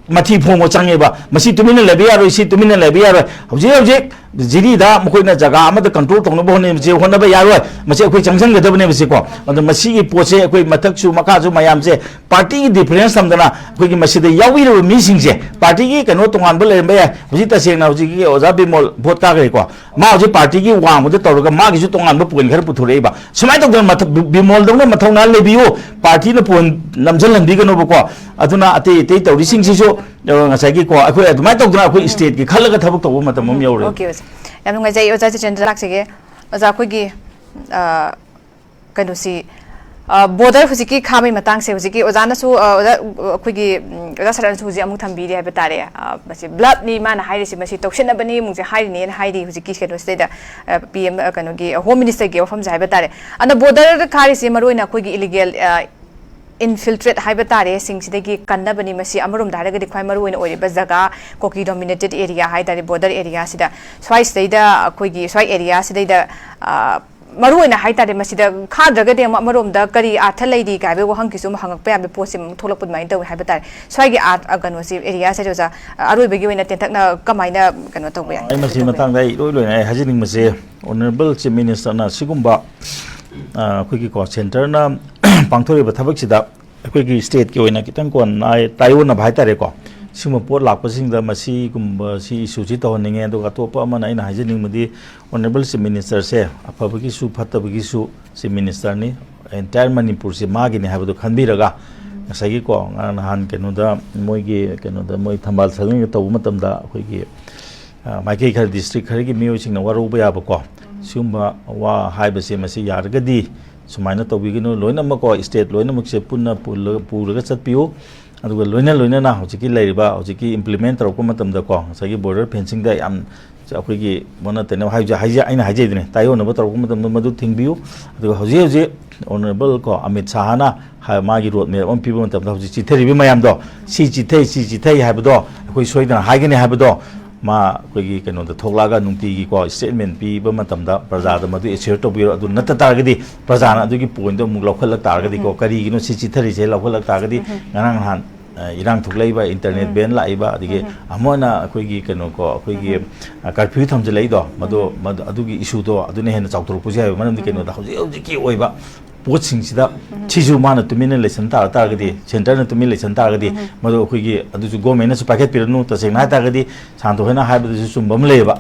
ꯃꯊꯤ ꯐꯣꯡꯕ ꯆꯪꯉꯦꯕ꯫ ꯃꯁꯤ ꯇꯨꯃꯤꯟꯅ ꯂꯩꯕ ꯌꯥꯔꯣꯏ, ꯁꯤ ꯇꯨꯃꯤꯟꯅ ꯂꯩꯕ ꯌꯥꯔꯣꯏ꯫ ꯍꯧꯖꯤꯛ ꯍꯧꯖꯤꯛ ꯖꯤꯔꯤꯗ ꯃꯈꯣꯏꯅ ꯖꯒꯥ ꯑꯃꯗ ꯀꯟꯇ꯭ꯔꯣꯜ ꯇꯧꯅꯕ ꯍꯣꯠꯅꯕꯁꯦ, ꯍꯣꯠꯅꯕ ꯌꯥꯔꯣꯏ꯫ ꯃꯁꯤ ꯑꯩꯈꯣꯏ ꯆꯪꯁꯤꯟꯒꯗꯕꯅꯦꯕꯁꯦꯀꯣ꯫ ꯑꯗꯣ ꯃꯁꯤꯒꯤ ꯄꯣꯠꯁꯦ ꯑꯩꯈꯣꯏ ꯃꯊꯛꯁꯨ ꯃꯈꯥꯁꯨ ꯃꯌꯥꯝꯁꯦ ꯄꯥꯔꯇꯤꯒꯤ ꯗꯤꯐꯔꯦꯟꯁ ꯊꯝꯗꯅ ꯑꯩꯈꯣꯏꯒꯤ ꯃꯁꯤꯗ ꯌꯥꯎꯕꯤꯔꯤꯕ ꯃꯤꯁꯤꯡꯁꯦ ꯄꯥꯔꯇꯤꯒꯤ ꯀꯩꯅꯣ ꯇꯣꯉꯥꯟꯕ ꯂꯩꯔꯝꯕ ꯌꯥꯏ꯫ ꯍꯧꯖꯤꯛ ꯇꯁꯦꯡꯅ ꯍꯧꯖꯤꯛꯀꯤ ꯑꯣꯖꯥ ꯕꯤꯃꯣꯜ ꯚꯣꯠ ꯀꯥꯈ꯭ꯔꯦꯀꯣ, ꯃꯥ ꯍꯧꯖꯤꯛ ꯄꯥꯔꯇꯤꯒꯤ ꯋꯥꯡꯃꯗ ꯇꯧꯔꯒ ꯃꯥꯒꯤꯁꯨ ꯇꯣꯉꯥꯟꯕ ꯄꯣꯏꯟ ꯈꯔ ꯄꯨꯊꯣꯔꯛꯏꯕ꯫ ꯁꯨꯃꯥꯏꯅ ꯇꯧꯗꯅ ꯃꯊꯛ-, ꯕꯤ-, ꯕꯤꯃꯣꯜꯗꯧꯅ ꯃꯊꯧꯅꯥ ꯂꯩꯕꯤꯌꯨ, ꯄꯥꯔꯇꯤꯅ ꯄꯣꯏꯟ ꯅꯝꯁꯤꯜꯍꯟꯕꯤꯒꯅꯨꯕꯀꯣ꯫ ꯑꯗꯨꯅ ꯑꯇꯩ ꯑꯇꯩ ꯇꯧꯔꯤꯁꯤꯡꯁꯤꯁꯨ, ꯑ, ꯉꯁꯥꯏꯒꯤꯀꯣ, ꯑꯩꯈꯣꯏ ꯑꯗꯨꯃꯥꯏꯅ ꯇꯧꯗꯅ ꯑꯩꯈꯣꯏ ꯁ꯭ꯇꯦꯠꯀꯤ ꯈꯜꯂꯒ ꯊꯕꯛ ꯇꯧꯕ ꯃꯇꯝ ꯑꯃ ꯌꯧꯔꯦ꯫ ꯑꯣꯀꯦ, ꯑꯣꯖꯥ꯫ ꯌꯥꯝ ꯅꯨꯡꯉꯥꯏꯖꯩ, ꯑꯣꯖꯥ ꯖꯤꯇꯦꯟꯗ꯭ꯔ ꯂꯥꯛꯆꯒꯦ꯫ ꯑꯣꯖꯥ, ꯑꯩꯈꯣꯏꯒꯤ, ꯑ, ꯀꯩꯅꯣꯁꯤ, ꯑ, ꯕꯣꯔꯗꯔ ꯍꯧꯖꯤꯛꯀꯤ ꯈꯥꯕꯩ ꯃꯇꯥꯡꯁꯦ ꯍꯧꯖꯤꯛꯀꯤ ꯑꯣꯖꯥꯅꯁꯨ, ꯑ, ꯑꯣꯖꯥ, ꯑꯩꯈꯣꯏꯒꯤ, ꯎꯝ, ꯑꯣꯖꯥ ꯁꯔꯟꯁꯨ ꯍꯧꯖꯤꯛ ꯑꯃꯨꯛ ꯊꯝꯕꯤꯔꯦ ꯍꯥꯏꯕ ꯇꯥꯔꯦ꯫ ꯑ, ꯃꯁꯤ ꯕ꯭ꯂꯐꯅꯤ ꯃꯥꯅ ꯍꯥꯏꯔꯤꯁꯤ, ꯃꯁꯤ ꯇꯧꯁꯤꯟꯅꯕꯅꯤ ꯑꯃꯨꯛꯁꯦ ꯍꯥꯏꯔꯤꯅꯦꯅ ꯍꯥꯏꯔꯤ ꯍꯧꯖꯤꯛꯀꯤ ꯀꯩꯅꯣꯁꯤꯗꯩꯗ, ꯑ, ꯄꯤ ꯑꯦꯝ, ꯑ, ꯀꯩꯅꯣꯒꯤ ꯍꯣꯝ ꯃꯤꯅꯤꯁꯇꯔꯒꯤ ꯋꯥꯐꯝꯁꯦ ꯍꯥꯏꯕ ꯇꯥꯔꯦ꯫ ꯑꯗꯣ ꯕꯣꯔꯗꯔꯗ ꯈꯥꯔꯤꯁꯦ ꯃꯔꯨꯑꯣꯏꯅ ꯑꯩꯈꯣꯏꯒꯤ ꯏꯂꯤꯒꯦꯜ, ꯑ, Infiltrate ꯍꯥꯏꯕ ꯇꯥꯔꯦ, ꯁꯤꯡꯁꯤꯗꯒꯤ ꯀꯟꯅꯕꯅꯤ꯫ ꯃꯁꯤ ꯑꯃꯔꯣꯝꯗ ꯍꯥꯏꯔꯒꯗꯤ ꯈ꯭ꯋꯥꯏ ꯃꯔꯨꯑꯣꯏꯅ ꯑꯣꯏꯔꯤꯕ ꯖꯒꯥ, ꯀꯣꯀꯤ dominated area ꯍꯥꯏ ꯇꯥꯔꯦ, border area ꯁꯤꯗ, ꯁ꯭ꯋꯥꯏꯁꯤꯗꯩꯗ ꯑꯩꯈꯣꯏꯒꯤ ꯁ꯭ꯋꯥꯏ area ꯁꯤꯗꯩꯗ, ꯑ, ꯃꯔꯨꯑꯣꯏꯅ ꯍꯥꯏ ꯇꯥꯔꯦ, ꯃꯁꯤꯗ ꯈꯥꯗ꯭ꯔꯒꯗꯤ ꯑꯃꯨꯛ ꯑꯃꯔꯣꯝꯗ ꯀꯔꯤ ꯑꯥꯔꯊ ꯂꯩꯔꯤ ꯀꯥꯏꯕꯒꯤ ꯋꯥꯍꯪꯒꯤꯁꯨ ꯑꯃꯨꯛ ꯍꯪꯉꯛꯄ ꯌꯥꯕ ꯄꯣꯠꯁꯤ ꯑꯃꯨꯛ ꯊꯣꯛꯂꯛꯄ ꯑꯗꯨꯃꯥꯏꯅ ꯇꯧꯋꯤ ꯍꯥꯏꯕ ꯇꯥꯔꯦ꯫ ꯁ꯭ꯋꯥꯏꯒꯤ ꯑꯥꯔꯠ, ꯑ, ꯀꯩꯅꯣꯁꯤ, area ꯁꯦ ꯑꯣꯖꯥ, ꯑ, ꯑꯔꯣꯏꯕꯒꯤ ꯑꯣꯏꯅ ꯇꯦꯟꯇꯛꯅ ꯀꯃꯥꯏꯅ ꯀꯩꯅꯣ ꯇꯧꯕ ꯌꯥꯏ? ꯑꯩ ꯃꯁꯤꯒꯤ ꯇꯧꯕ ꯌꯥꯏ? ꯃꯇꯥꯡꯗ ꯑꯩ ꯏꯔꯣꯏ ꯂꯣꯏꯅ ꯑꯩ ꯍꯥꯏꯖꯅꯤꯡꯕꯁꯦ, Honourable Chief Minister ꯅ ꯁꯤꯒꯨꯝꯕ, ꯑ, ꯑꯩꯈꯣꯏꯒꯤꯀꯣ, centre ꯅ ꯄꯥꯡꯊꯣꯔꯛꯏꯕ ꯊꯕꯛꯁꯤꯗ ꯑꯩꯈꯣꯏꯒꯤ state ꯀꯤ ꯑꯣꯏꯅ ꯈꯤꯇꯪ ꯀꯣ ꯅꯥꯏ-, ꯇꯥꯏꯑꯣꯟꯅꯕ ꯍꯥꯏ ꯇꯥꯔꯦꯀꯣ, ꯁꯤꯒꯨꯝꯕ ꯄꯣꯠ ꯂꯥꯛꯄꯁꯤꯡꯗ ꯃꯁꯤꯒꯨꯝꯕ ꯁꯤ issue ꯁꯤ ꯇꯧꯍꯟꯅꯤꯡꯉꯦ꯫ ꯑꯗꯨꯒ ꯑꯇꯣꯞꯄ ꯑꯃꯅ ꯑꯩꯅ ꯍꯥꯏꯖꯅꯤꯡꯕꯗꯤ, Honourable Chief Minister ꯁꯦ ꯑꯐꯕꯒꯤꯁꯨ ꯐꯠꯇꯕꯒꯤꯁꯨ Chief Minister ꯅꯤ, entire ꯃꯅꯤꯄꯨꯔꯁꯦ ꯃꯥꯒꯤꯅꯤ ꯍꯥꯏꯕꯗꯣ ꯈꯟꯕꯤꯔꯒ, ꯉꯁꯥꯏꯒꯤꯀꯣ, ꯉꯔꯥꯡ ꯅꯍꯥꯟ ꯀꯩꯅꯣꯗ, ꯃꯣꯏꯒꯤ ꯀꯩꯅꯣꯗ, ꯃꯣꯏ ꯊꯝꯕꯥꯜ ꯁꯪꯖꯤꯟꯒ ꯇꯧꯕ ꯃꯇꯝꯗ ꯑꯩꯈꯣꯏꯒꯤ, ꯑ, ꯃꯥꯏꯀꯩ ꯈꯔ, district ꯈꯔꯒꯤ ꯃꯤꯑꯣꯏꯁꯤꯡꯅ ꯋꯥꯔꯧꯕ ꯌꯥꯕꯀꯣ, ꯁꯤꯒꯨꯝꯕ ꯋꯥ ꯍꯥꯏꯕꯁꯦ ꯃꯁꯤ ꯌꯥꯔꯒꯗꯤ ꯁꯨꯃꯥꯏꯅ ꯇꯧꯕꯤꯒꯅꯨ꯫ ꯂꯣꯏꯅꯃꯛꯀꯣ, state ꯂꯣꯏꯅꯃꯛꯁꯦ ꯄꯨꯟꯅ ꯄꯨꯜꯂꯒ, ꯄꯨꯔꯒ ꯆꯠꯄꯤꯌꯨ꯫ ꯑꯗꯨꯒ ꯂꯣꯏꯅ ꯂꯣꯏꯅꯅ ꯍꯧꯖꯤꯛꯀꯤ ꯂꯩꯔꯤꯕ, ꯍꯧꯖꯤꯛꯀꯤ implement ꯇꯧꯔꯛꯄ ꯃꯇꯝꯗꯀꯣ, ꯉꯁꯥꯏꯒꯤ border fencing ꯗ ꯌꯥꯝ ꯑꯩꯈꯣꯏꯒꯤ ꯑꯣꯟꯅ ꯇꯩꯅꯕ ꯍꯥꯏꯕꯁꯦ, ꯍꯥꯏꯖ-, ꯑꯩꯅ ꯍꯥꯏꯖꯩꯗꯨꯅꯦ, ꯇꯥꯏꯑꯣꯟꯅꯕ ꯇꯧꯔꯛꯄ ꯃꯇꯝꯗ ꯃꯗꯨ ꯊꯤꯡꯕꯤꯌꯨ꯫ ꯑꯗꯨꯒ ꯍꯧꯖꯤꯛ ꯍꯧꯖꯤꯛ Honourable ꯀꯣ ꯑꯃꯤꯠ ꯁꯥꯍꯅ ꯍꯥꯏ-, ꯃꯥꯒꯤ road map ꯑꯃ ꯄꯤꯕ ꯃꯇꯝꯗ, ꯍꯧꯖꯤꯛ ꯆꯤꯊꯔꯤꯕ ꯃꯌꯥꯝꯗꯣ, ꯁꯤ ꯆꯤꯊꯩ, ꯁꯤ ꯆꯤꯊꯩ ꯍꯥꯏꯕꯗꯣ ꯑꯩꯈꯣꯏ ꯁꯣꯏꯗꯅ ꯍꯥꯏꯒꯅꯤ ꯍꯥꯏꯕꯗꯣ, ꯃꯥ ꯑꯩꯈꯣꯏꯒꯤ ꯀꯩꯅꯣꯗ ꯊꯣꯛꯂꯛꯑꯒ ꯅꯨꯡꯇꯤꯒꯤꯀꯣ statement ꯄꯤꯕ ꯃꯇꯝꯗ ꯄ꯭ꯔꯖꯥꯗ ꯃꯗꯨ assure ꯇꯧꯕꯤꯔꯣ꯫ ꯑꯗꯨ ꯅꯠꯇ ꯇꯥꯔꯒꯗꯤ ꯄ꯭ꯔꯖꯥꯅ ꯑꯗꯨꯒꯤ point ꯗꯣ ꯑꯃꯨꯛ ꯂꯧꯈꯠꯂꯛ ꯇꯥꯔꯒꯗꯤꯀꯣ, ꯀꯔꯤꯒꯤꯅꯣ ꯁꯤ ꯆꯤꯊꯔꯤꯁꯦ ꯂꯧꯈꯠꯂꯛ ꯇꯥꯔꯒꯗꯤ, ꯉꯔꯥꯡ ꯅꯍꯥꯟ, ꯑ, ꯏꯔꯥꯡ ꯊꯣꯛꯂꯛꯏꯕ, internet ban ꯂꯥꯛꯏꯕ, ꯑꯗꯒꯤ ꯑꯃꯅ ꯑꯩꯈꯣꯏꯒꯤ ꯀꯩꯅꯣꯀꯣ, ꯑꯩꯈꯣꯏꯒꯤ, ꯑ, curfew ꯊꯝꯖꯤꯜꯂꯛꯏꯗꯣ, ꯃꯗꯨ, ꯃꯗꯨ, ꯑꯗꯨꯒꯤ issue ꯗꯣ ꯑꯗꯨꯅ ꯍꯦꯟꯅ ꯆꯥꯎꯊꯣꯔꯛꯄꯁꯨ ꯌꯥꯏꯑꯕ꯫ ꯃꯔꯝꯗꯤ ꯀꯩꯅꯣꯗ, ꯍꯧꯖꯤꯛ ꯍꯧꯖꯤꯛꯀꯤ ꯑꯣꯏꯕ ꯄꯣꯠꯁꯤꯡꯁꯤꯗ ꯁꯤꯁꯨ ꯃꯥꯅ ꯇꯨꯃꯤꯟꯅ ꯂꯩꯁꯟ ꯇꯥꯔ ꯇꯥꯔꯒꯗꯤ, centre ꯅ ꯇꯨꯃꯤꯟ ꯂꯩꯁꯟ ꯇꯥꯔꯒꯗꯤ, ꯃꯗꯨ ꯑꯩꯈꯣꯏꯒꯤ, ꯑꯗꯨꯁꯨ government ꯅꯁꯨ ꯄꯥꯏꯈꯠꯄꯤꯔꯅꯨ꯫ ꯇꯁꯦꯡꯅ ꯍꯥꯏ ꯇꯥꯔꯒꯗꯤ, ꯁꯥꯟꯇꯣ ꯍꯣꯏꯅ ꯍꯥꯏꯕꯗꯁꯨ ꯆꯨꯝꯕ ꯑꯃ ꯂꯩꯌꯦꯕ꯫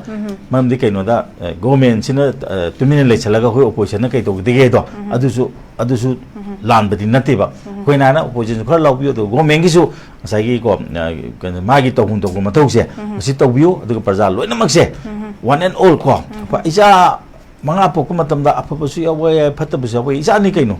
ꯃꯔꯝꯗꯤ ꯀꯩꯅꯣꯗ, ꯑ, government ꯁꯤꯅ, ꯑ, ꯇꯨꯃꯤꯟꯅ ꯂꯩꯁꯜꯂꯒ ꯑꯩꯈꯣꯏ opposition ꯅ ꯀꯩ ꯇꯧꯒꯗꯒꯦ ꯍꯥꯏꯗꯣ, ꯑꯗꯨꯁꯨ, ꯑꯗꯨꯁꯨ ꯂꯥꯟꯕꯗꯤ ꯅꯠꯇꯦꯕ꯫ ꯑꯩꯈꯣꯏꯅ ꯍꯥꯏꯅ opposition ꯁꯨ ꯈꯔ ꯂꯧꯕꯤꯌꯨ, ꯑꯗꯨꯒ government ꯒꯤꯁꯨ ꯉꯁꯥꯏꯒꯤ ꯀꯣ, ꯑ, ꯀꯩꯅꯣ, ꯃꯥꯒꯤ ꯇꯧꯐꯝ ꯇꯧꯐꯝ ꯃꯊꯧꯁꯦ ꯃꯁꯤ ꯇꯧꯕꯤꯌꯨ, ꯑꯗꯨꯒ ꯄ꯭ꯔꯖꯥ ꯂꯣꯏꯅꯃꯛꯁꯦ, one and all ꯀꯣ, ꯑꯩꯈꯣꯏ ꯏꯆꯥ ꯃꯉꯥ ꯄꯣꯛꯄ ꯃꯇꯝꯗ ꯑꯐꯕꯁꯨ ꯌꯥꯎꯕ ꯌꯥꯏ, ꯐꯠꯇꯕꯁꯨ ꯌꯥꯎꯕ ꯌꯥꯏ, ꯏꯆꯥꯅꯤ ꯀꯩꯅꯣ꯫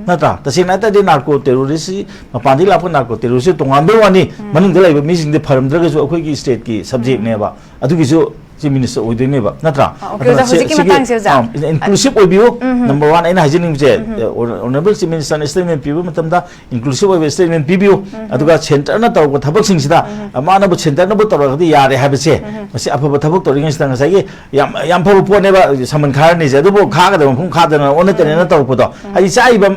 ꯅꯠꯇ꯭ꯔꯥ? ꯇꯁꯦꯡꯅ ꯍꯥꯏ ꯇꯥꯔꯗꯤ narco terrorist ꯁꯤ, ꯃꯄꯥꯟꯗꯒꯤ ꯂꯥꯛꯄ narco terrorist ꯁꯤ ꯇꯣꯉꯥꯟꯕꯩ ꯋꯥꯅꯤ, ꯃꯅꯨꯡꯗ ꯂꯩꯕ ꯃꯤꯁꯤꯡꯗꯤ ꯐꯔꯝꯗ꯭ꯔꯒꯁꯨ ꯑꯩꯈꯣꯏꯒꯤ state ꯀꯤ subject ꯅꯦꯕ꯫ ꯑꯗꯨꯒꯤꯁꯨ ꯆꯤꯐ ꯃꯤꯅꯤꯁꯇꯔ ꯑꯣꯏꯗꯣꯏꯅꯦꯕ, ꯅꯠꯇ꯭ꯔꯥ? ꯑꯣꯀꯦ, ꯑꯣꯖꯥ, ꯍꯧꯖꯤꯛꯀꯤ ꯃꯇꯥꯡꯁꯦ, ꯑꯣꯖꯥ, ꯏꯟꯀ꯭ꯂꯨꯁꯤꯞ ꯑꯣꯏꯕꯤꯌꯨ꯫ ꯅꯝꯕꯔ ꯋꯥꯟ ꯑꯩꯅ ꯍꯥꯏꯖꯅꯤꯡꯕꯁꯦ, ꯑꯣꯅꯔꯦꯕꯜ ꯆꯤꯐ ꯃꯤꯅꯤꯁꯇꯔꯅ ꯁ꯭ꯇꯦꯠꯃꯦꯟ ꯄꯤꯕ ꯃꯇꯝꯗ ꯏꯟꯀ꯭ꯂꯨꯁꯤꯞ ꯑꯣꯏꯕ ꯁ꯭ꯇꯦꯠꯃꯦꯟ ꯄꯤꯕꯤꯌꯨ꯫ ꯑꯗꯨꯒ ꯁꯦꯟꯇꯔꯅ ꯇꯧꯔꯛꯄ ꯊꯕꯛꯁꯤꯡꯁꯤꯗ ꯃꯥꯅꯕꯨ, ꯁꯦꯟꯇꯔꯅꯕꯨ ꯇꯧꯔꯒꯗꯤ ꯌꯥꯔꯦ ꯍꯥꯏꯕꯁꯦ, ꯃꯁꯤ ꯑꯐꯕ ꯊꯕꯛ ꯇꯧꯔꯤꯉꯩꯁꯤꯗ ꯉꯁꯥꯏꯒꯤ ꯌꯥꯝ, ꯌꯥꯝ ꯐꯕ ꯄꯣꯠꯅꯦꯕ, ꯁꯃꯟ ꯈꯥꯔꯅꯤꯁꯦ꯫ ꯑꯗꯨꯕꯨ ꯈꯥꯒꯗꯕ ꯃꯐꯝ ꯈꯥꯗꯅ ꯑꯣꯟꯅ ꯇꯩꯅꯅ ꯇꯧꯔꯛꯄꯗꯣ, ꯍꯥꯏꯗꯤ ꯆꯥꯛꯏꯕ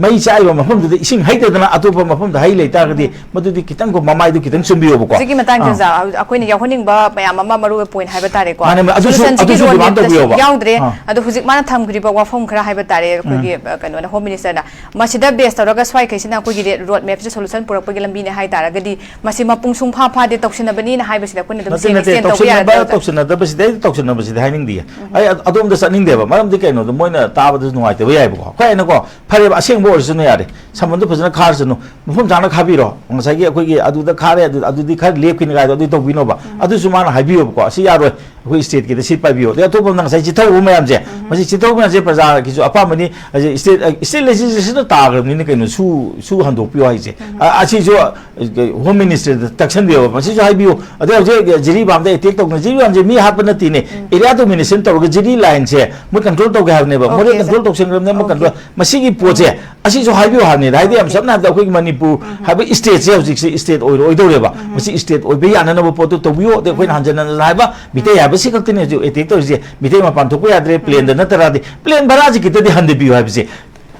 ꯃꯩ ꯆꯥꯛꯏꯕ ꯃꯐꯝꯗꯨꯗ ꯏꯁꯤꯡ ꯍꯩꯇꯗꯅ ꯑꯇꯣꯞꯄ ꯃꯐꯝꯗ ꯍꯩ ꯂꯩꯇꯥꯔꯒꯗꯤ, ꯃꯗꯨꯗꯤ ꯈꯤꯇꯪ ꯀꯣ ꯃꯃꯥꯏꯗꯨ ꯈꯤꯇꯪ ꯆꯨꯝꯕꯤꯌꯣꯕꯀꯣ꯫ ꯍꯧꯖꯤꯛꯀꯤ ꯃꯇꯥꯡꯁꯦ, ꯑꯥ꯫ ꯑꯣꯖꯥ, ꯑꯩꯈꯣꯏꯅ ꯌꯥꯎꯍꯟꯅꯤꯡꯕ ꯃꯌꯥꯝ ꯑꯃ ꯃꯔꯨ ꯑꯣꯏꯕ ꯄꯣꯏꯟ ꯍꯥꯏꯕ ꯇꯥꯔꯦꯀꯣ꯫ ꯃꯥꯅꯦ, ꯃꯥꯅꯦ, ꯑꯗꯨꯁꯨ, Solution ꯁꯤꯒꯤ ꯑꯗꯨꯁꯨ road demand map ꯇꯁꯨ ꯇꯧꯕꯤꯌꯣꯕ꯫ ꯌꯥꯎꯗ꯭ꯔꯦ꯫ ꯑꯥ꯫ ꯑꯗꯣ ꯍꯧꯖꯤꯛ ꯃꯥꯅ ꯊꯝꯈ꯭ꯔꯤꯕ ꯋꯥꯐꯝ ꯈꯔ ꯍꯥꯏꯕ ꯇꯥꯔꯦ, ꯑꯩꯈꯣꯏꯒꯤ, ꯑ, ꯀꯩꯅꯣꯅ, ꯍꯣꯝ ꯃꯤꯅꯤꯁꯇꯔꯅ ꯃꯁꯤꯗ ꯕꯦꯁ ꯇꯧꯔꯒ ꯁ꯭ꯋꯥꯏꯈꯩꯁꯤꯅ ꯑꯩꯈꯣꯏꯒꯤ ꯔꯦ-, ꯔꯣꯗ ꯃꯦꯞꯁꯦ ꯁꯣꯂꯨꯁꯟ ꯄꯨꯔꯛꯄꯒꯤ ꯂꯝꯕꯤꯅꯦ ꯍꯥꯏ ꯇꯥꯔꯒꯗꯤ, ꯃꯁꯤ ꯃꯄꯨꯡ ꯁꯨꯡꯐꯥ ꯐꯥꯗꯦ, ꯇꯧꯁꯤꯟꯅꯕꯅꯤꯅ ꯍꯥꯏꯕꯁꯤꯗ ꯑꯩꯈꯣꯏꯅ ꯑꯗꯨꯝ ꯅꯠꯇꯦ, ꯁꯦꯡꯅ ꯅꯠꯇꯦ, ꯁꯦꯡ ꯇꯧꯕ ꯌꯥꯔꯗ꯭ꯔꯥ, ꯇꯧꯁꯤꯟꯅꯕ, ꯑꯣꯖꯥ? ꯇꯧꯁꯤꯟꯅꯗꯕꯁꯤꯗꯤ ꯑꯩꯗꯤ ꯇꯧꯁꯤꯟꯅꯕꯁꯤꯗꯤ ꯍꯥꯏꯅꯤꯡꯗꯤꯌꯦ꯫ ꯑꯩ ꯑ-, ꯑꯗꯣꯝꯗ ꯆꯠꯅꯤꯡꯗꯦꯕ꯫ ꯃꯔꯝꯗꯤ ꯀꯩꯅꯣꯗ ꯃꯣꯏꯅ ꯇꯥꯕꯗꯁꯨ ꯅꯨꯡꯉꯥꯏꯇꯕ ꯌꯥꯏꯕꯀꯣ꯫ ꯑꯩꯈꯣꯏ ꯑꯩꯅꯀꯣ, ꯐꯔꯦꯕ, ꯑꯁꯦꯡꯕ ꯑꯣꯏꯔꯁꯅꯨ ꯌꯥꯔꯦ, ꯁꯃꯟꯗꯣ ꯐꯖꯅ ꯈꯥꯔꯁꯅꯨ, ꯃꯐꯝ ꯆꯥꯅ ꯈꯥꯕꯤꯔꯣ, ꯉꯁꯥꯏꯒꯤ ꯑꯩꯈꯣꯏꯒꯤ ꯑꯗꯨꯗ ꯈꯥꯔꯦ, ꯑꯗꯨ, ꯑꯗꯨꯗꯤ ꯈꯔ ꯂꯦꯞꯈꯤꯅꯤ ꯀꯥꯏꯗꯣ ꯑꯗꯨꯗꯤ ꯇꯧꯕꯤꯅꯣꯕ꯫ ꯑꯗꯨꯁꯨ ꯃꯥꯅ ꯍꯥꯏꯕꯤꯌꯣꯕꯀꯣ, "ꯑꯁꯤ ꯌꯥꯔꯣꯏ, ꯑꯩꯈꯣꯏ ꯁ꯭ꯇꯦꯠꯀꯤꯗ ꯁꯤꯠ ꯄꯥꯏꯕꯤꯌꯣ"꯫ ꯑꯗꯩ ꯑꯇꯣꯞꯄ ꯑꯃꯅ ꯉꯁꯥꯏ ꯆꯤꯊꯍꯧꯕ ꯃꯌꯥꯝꯁꯦ, ꯃꯁꯤ ꯆꯤꯊꯍꯧꯕ ꯃꯌꯥꯝꯁꯦ ꯄ꯭ꯔꯖꯥꯒꯤꯁꯨ ꯑꯄꯥꯝꯕꯅꯤ꯫ ꯍꯧꯖꯤꯛ ꯁ꯭ꯇꯦꯠ, ꯑ, ꯁ꯭ꯇꯦꯠ ꯂꯦꯖꯤꯁꯂꯦꯁꯟꯅ ꯇꯥꯈ꯭ꯔꯕꯅꯤꯅ ꯀꯩꯅꯣ, ꯁꯨ, ꯁꯨ ꯍꯟꯗꯣꯛꯄꯤꯌꯣ ꯍꯥꯏꯁꯦ꯫ ꯑ, ꯑꯁꯤꯁꯨ, ꯑ, ꯍꯣꯝ ꯃꯤꯅꯤꯁꯇꯔꯗ ꯇꯛꯁꯟꯕꯤꯌꯣꯕ, ꯃꯁꯤꯁꯨ ꯍꯥꯏꯕꯤꯌꯨ꯫ ꯑꯗꯩ ꯍꯧꯖꯤꯛ ꯖꯤꯔꯤꯕꯥꯝꯗ ꯑꯦꯇꯦꯛ ꯇꯧꯗꯅ, ꯖꯤꯔꯤꯕꯥꯝꯁꯦ ꯃꯤ ꯍꯥꯠꯄ ꯅꯠꯇꯦꯅꯦ, ꯑꯦꯔꯤꯌꯥ ꯗꯣꯃꯤꯅꯦꯁꯟ ꯇꯧꯔꯒ ꯖꯤꯔꯤ ꯂꯥꯏꯟꯁꯦ ꯃꯣꯏ ꯀꯟꯇ꯭ꯔꯣꯜ ꯇꯧꯒꯦ ꯍꯥꯏꯕꯅꯦꯕ꯫ ꯃꯣꯔꯦ ꯑꯣꯀꯦ, ꯁꯔ꯫ ꯀꯟꯇ꯭ꯔꯣꯜ ꯇꯧꯁꯟꯈ꯭ꯔꯕꯅꯦ, ꯃꯣꯏ ꯑꯣꯀꯦ꯫ ꯀꯟꯇ꯭ꯔꯣꯜ, ꯃꯁꯤꯒꯤ ꯄꯣꯠꯁꯦ, ꯑꯁꯤꯁꯨ ꯍꯥꯏꯕꯤꯌꯨ ꯍꯥꯏꯕꯅꯤꯗ꯫ ꯍꯥꯏꯗꯤ ꯌꯥꯝ ꯁꯝꯅ ꯍꯥꯏꯔꯕꯗ ꯑꯩꯈꯣꯏꯒꯤ ꯃꯅꯤꯄꯨꯔ ꯍꯥꯏꯕ ꯁ꯭ꯇꯦꯠꯁꯦ ꯍꯧꯖꯤꯛꯁꯦ ꯁ꯭ꯇꯦꯠ ꯑꯣꯏꯔꯣꯏꯗꯧꯔꯦꯕ꯫ ꯃꯁꯤ ꯁ꯭ꯇꯦꯠ ꯑꯣꯏꯕ ꯌꯥꯅꯅꯕ ꯄꯣꯠꯇꯨ ꯇꯧꯕꯤꯌꯨ꯫ ꯑꯗꯩ ꯑꯩꯈꯣꯏꯅ ꯍꯟꯖꯟ ꯍꯟꯖꯟ ꯍꯥꯏꯕ, ꯃꯤꯇꯩ ꯍꯥꯏꯕꯁꯤ ꯈꯛꯇꯅꯤ ꯍꯧꯖꯤꯛ ꯑꯦꯇꯦꯛ ꯇꯧꯔꯤꯁꯦ꯫ ꯃꯤꯇꯩ ꯃꯄꯥꯟ ꯊꯣꯛꯄ ꯌꯥꯗ꯭ꯔꯦ, ꯄ꯭ꯂꯦꯟꯗ ꯅꯠꯇ꯭ꯔꯗꯤ, ꯄ꯭ꯂꯦꯟ ꯚꯔꯥꯁꯤ ꯈꯤꯇꯗꯤ ꯍꯟꯊꯕꯤꯌꯨ ꯍꯥꯏꯕꯁꯦ꯫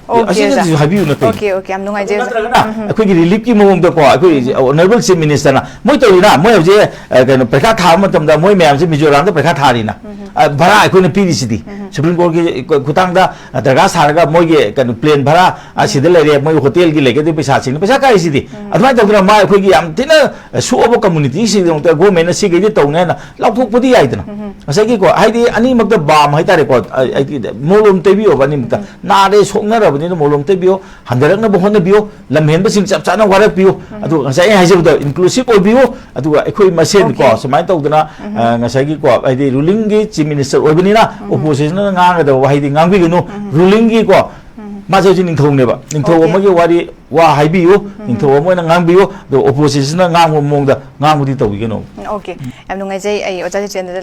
ꯑꯣꯀꯦ, ꯑꯁꯤꯅꯁꯨ ꯑꯣꯖꯥ꯫ ꯍꯥꯏꯕꯤꯌꯨ ꯅꯠꯇꯦ꯫ ꯑꯣꯀꯦ, ꯑꯣꯀꯦ, ꯌꯥꯝ ꯅꯨꯡꯉꯥꯏꯖꯩ, ꯑꯣꯖꯥ꯫ ꯅꯠꯇ꯭ꯔꯒꯅ ꯑꯩꯈꯣꯏꯒꯤ ꯔꯤꯂꯤꯐꯀꯤ ꯃꯑꯣꯡꯗꯀꯣ, ꯑꯩꯈꯣꯏ ꯑꯣꯅꯔꯦꯕꯜ ꯆꯤꯐ ꯃꯤꯅꯤꯁꯇꯔꯅ ꯃꯣꯏ ꯇꯧꯔꯤꯅ, ꯃꯣꯏ ꯍꯧꯖꯤꯛ, ꯑ, ꯀꯩꯅꯣ, ꯄꯩꯈꯥ ꯊꯥꯕ ꯃꯇꯝꯗ ꯃꯣꯏ ꯃꯌꯥꯝꯁꯦ ꯃꯤꯖꯣꯔꯥꯝꯗ ꯄꯩꯈꯥ ꯊꯥꯔꯤꯅ, ꯑ, ꯚꯔꯥ ꯑꯩꯈꯣꯏꯅ ꯄꯤꯔꯤꯁꯤꯗꯤ, ꯁꯨꯄ꯭ꯔꯤꯝ ꯀꯣꯔꯠꯀꯤ ꯈꯨ-, ꯈꯨꯊꯥꯡꯗ, ꯑ, ꯗꯔꯀꯥꯔ ꯁꯥꯔꯒ ꯃꯣꯏꯒꯤ, ꯀꯩꯅꯣ, ꯄ꯭ꯂꯦꯟ ꯚꯔꯥ ꯑꯁꯤꯗ ꯂꯩꯔꯦ, ꯃꯣꯏ ꯍꯣꯇꯦꯜꯒꯤ ꯂꯩꯒꯗꯣꯏ ꯄꯩꯁꯥꯁꯤꯡꯅ ꯄꯩꯁꯥ ꯀꯥꯏꯁꯤꯗꯤ꯫ ꯑꯗꯨꯃꯥꯏꯅ ꯇꯧꯗꯅ ꯃꯥ ꯑꯩꯈꯣꯏꯒꯤ ꯌꯥꯝ ꯊꯤꯅ ꯁꯣꯛꯑꯕ ꯀꯝꯃꯨꯅꯤꯇꯤꯁꯤꯡꯒꯤꯗꯃꯛꯇ ꯒꯣꯔꯃꯦꯟꯅ ꯁꯤꯈꯩꯗꯤ ꯇꯧꯅꯤ ꯍꯥꯏꯅ ꯂꯥꯎꯊꯣꯛꯄꯗꯤ ꯌꯥꯏꯗꯅ꯫ ꯉꯁꯥꯏꯒꯤꯀꯣ, ꯍꯥꯏꯗꯤ ꯑꯅꯤꯃꯛꯇ ꯕꯥꯝ ꯍꯥꯏꯇꯥꯔꯦꯀꯣ, ꯑ, ꯍꯥꯏꯗꯤ ꯃꯣꯂꯣꯝ ꯇꯩꯕꯤꯌꯣꯕ ꯑꯅꯤꯃꯛꯇ꯫ ꯅꯥꯔꯦ, ꯁꯣꯛꯅꯔꯕꯅꯤꯅ ꯃꯣꯂꯣꯝ ꯇꯩꯕꯤꯌꯣ, ꯍꯟꯊꯔꯛꯅꯕ ꯍꯣꯠꯅꯕꯤꯌꯣ, ꯂꯝꯍꯦꯟꯕꯁꯤꯡ ꯆꯞ ꯆꯥꯅ ꯋꯥꯔꯛꯄꯤꯌꯨ꯫ ꯑꯗꯨꯒ ꯉꯁꯥꯏ ꯑꯩ ꯍꯥꯏꯖꯕꯗꯣ, ꯏꯟꯀ꯭ꯂꯨꯁꯤꯞ ꯑꯣꯏꯕꯤꯌꯨ꯫ ꯑꯗꯨꯒ ꯑꯩꯈꯣꯏ ꯃꯁꯦꯟ ꯀꯣ, ꯑꯣꯀꯦ꯫ ꯁꯨꯃꯥꯏꯅ ꯇꯧꯗꯅ, ꯑ, ꯉꯁꯥꯏꯒꯤ ꯀꯣ, ꯍꯥꯏꯗꯤ ꯔꯨꯂꯤꯡꯒꯤ ꯆꯤꯐ ꯃꯤꯅꯤꯁꯇꯔ ꯑꯣꯏꯕꯅꯤꯅ, ꯑꯣꯄꯣꯖꯤꯁꯟꯅ ꯉꯥꯡꯒꯗꯕ ꯋꯥꯍꯩꯗꯤ ꯉꯥꯡꯕꯤꯒꯅꯨ꯫ ꯔꯨꯂꯤꯡꯒꯤ ꯀꯣ, ꯃꯥꯁꯦ ꯍꯧꯖꯤꯛ ꯅꯤꯡꯊꯧꯅꯦꯕ꯫ ꯅꯤꯡꯊꯧ ꯑꯣꯀꯦ꯫ ꯑꯃꯒꯤ ꯋꯥꯔꯤ, ꯋꯥ ꯍꯥꯏꯕꯤꯌꯨ, ꯅꯤꯡꯊꯧ ꯑꯃ ꯑꯣꯏꯅ ꯉꯥꯡꯕꯤꯌꯨ, ꯑꯗꯨꯒ ꯑꯣꯄꯣꯖꯤꯁꯟꯅ ꯉꯥꯡꯕ ꯃꯑꯣꯡꯗ ꯉꯥꯡꯕꯗꯤ ꯇꯧꯕꯤꯒꯅꯨ꯫ ꯑꯣꯀꯦ, ꯌꯥꯝ ꯅꯨꯡꯉꯥꯏꯖꯩ꯫ ꯑꯩ ꯑꯣꯖꯥ ꯖꯤꯇꯦꯟꯗ꯭ꯔꯗ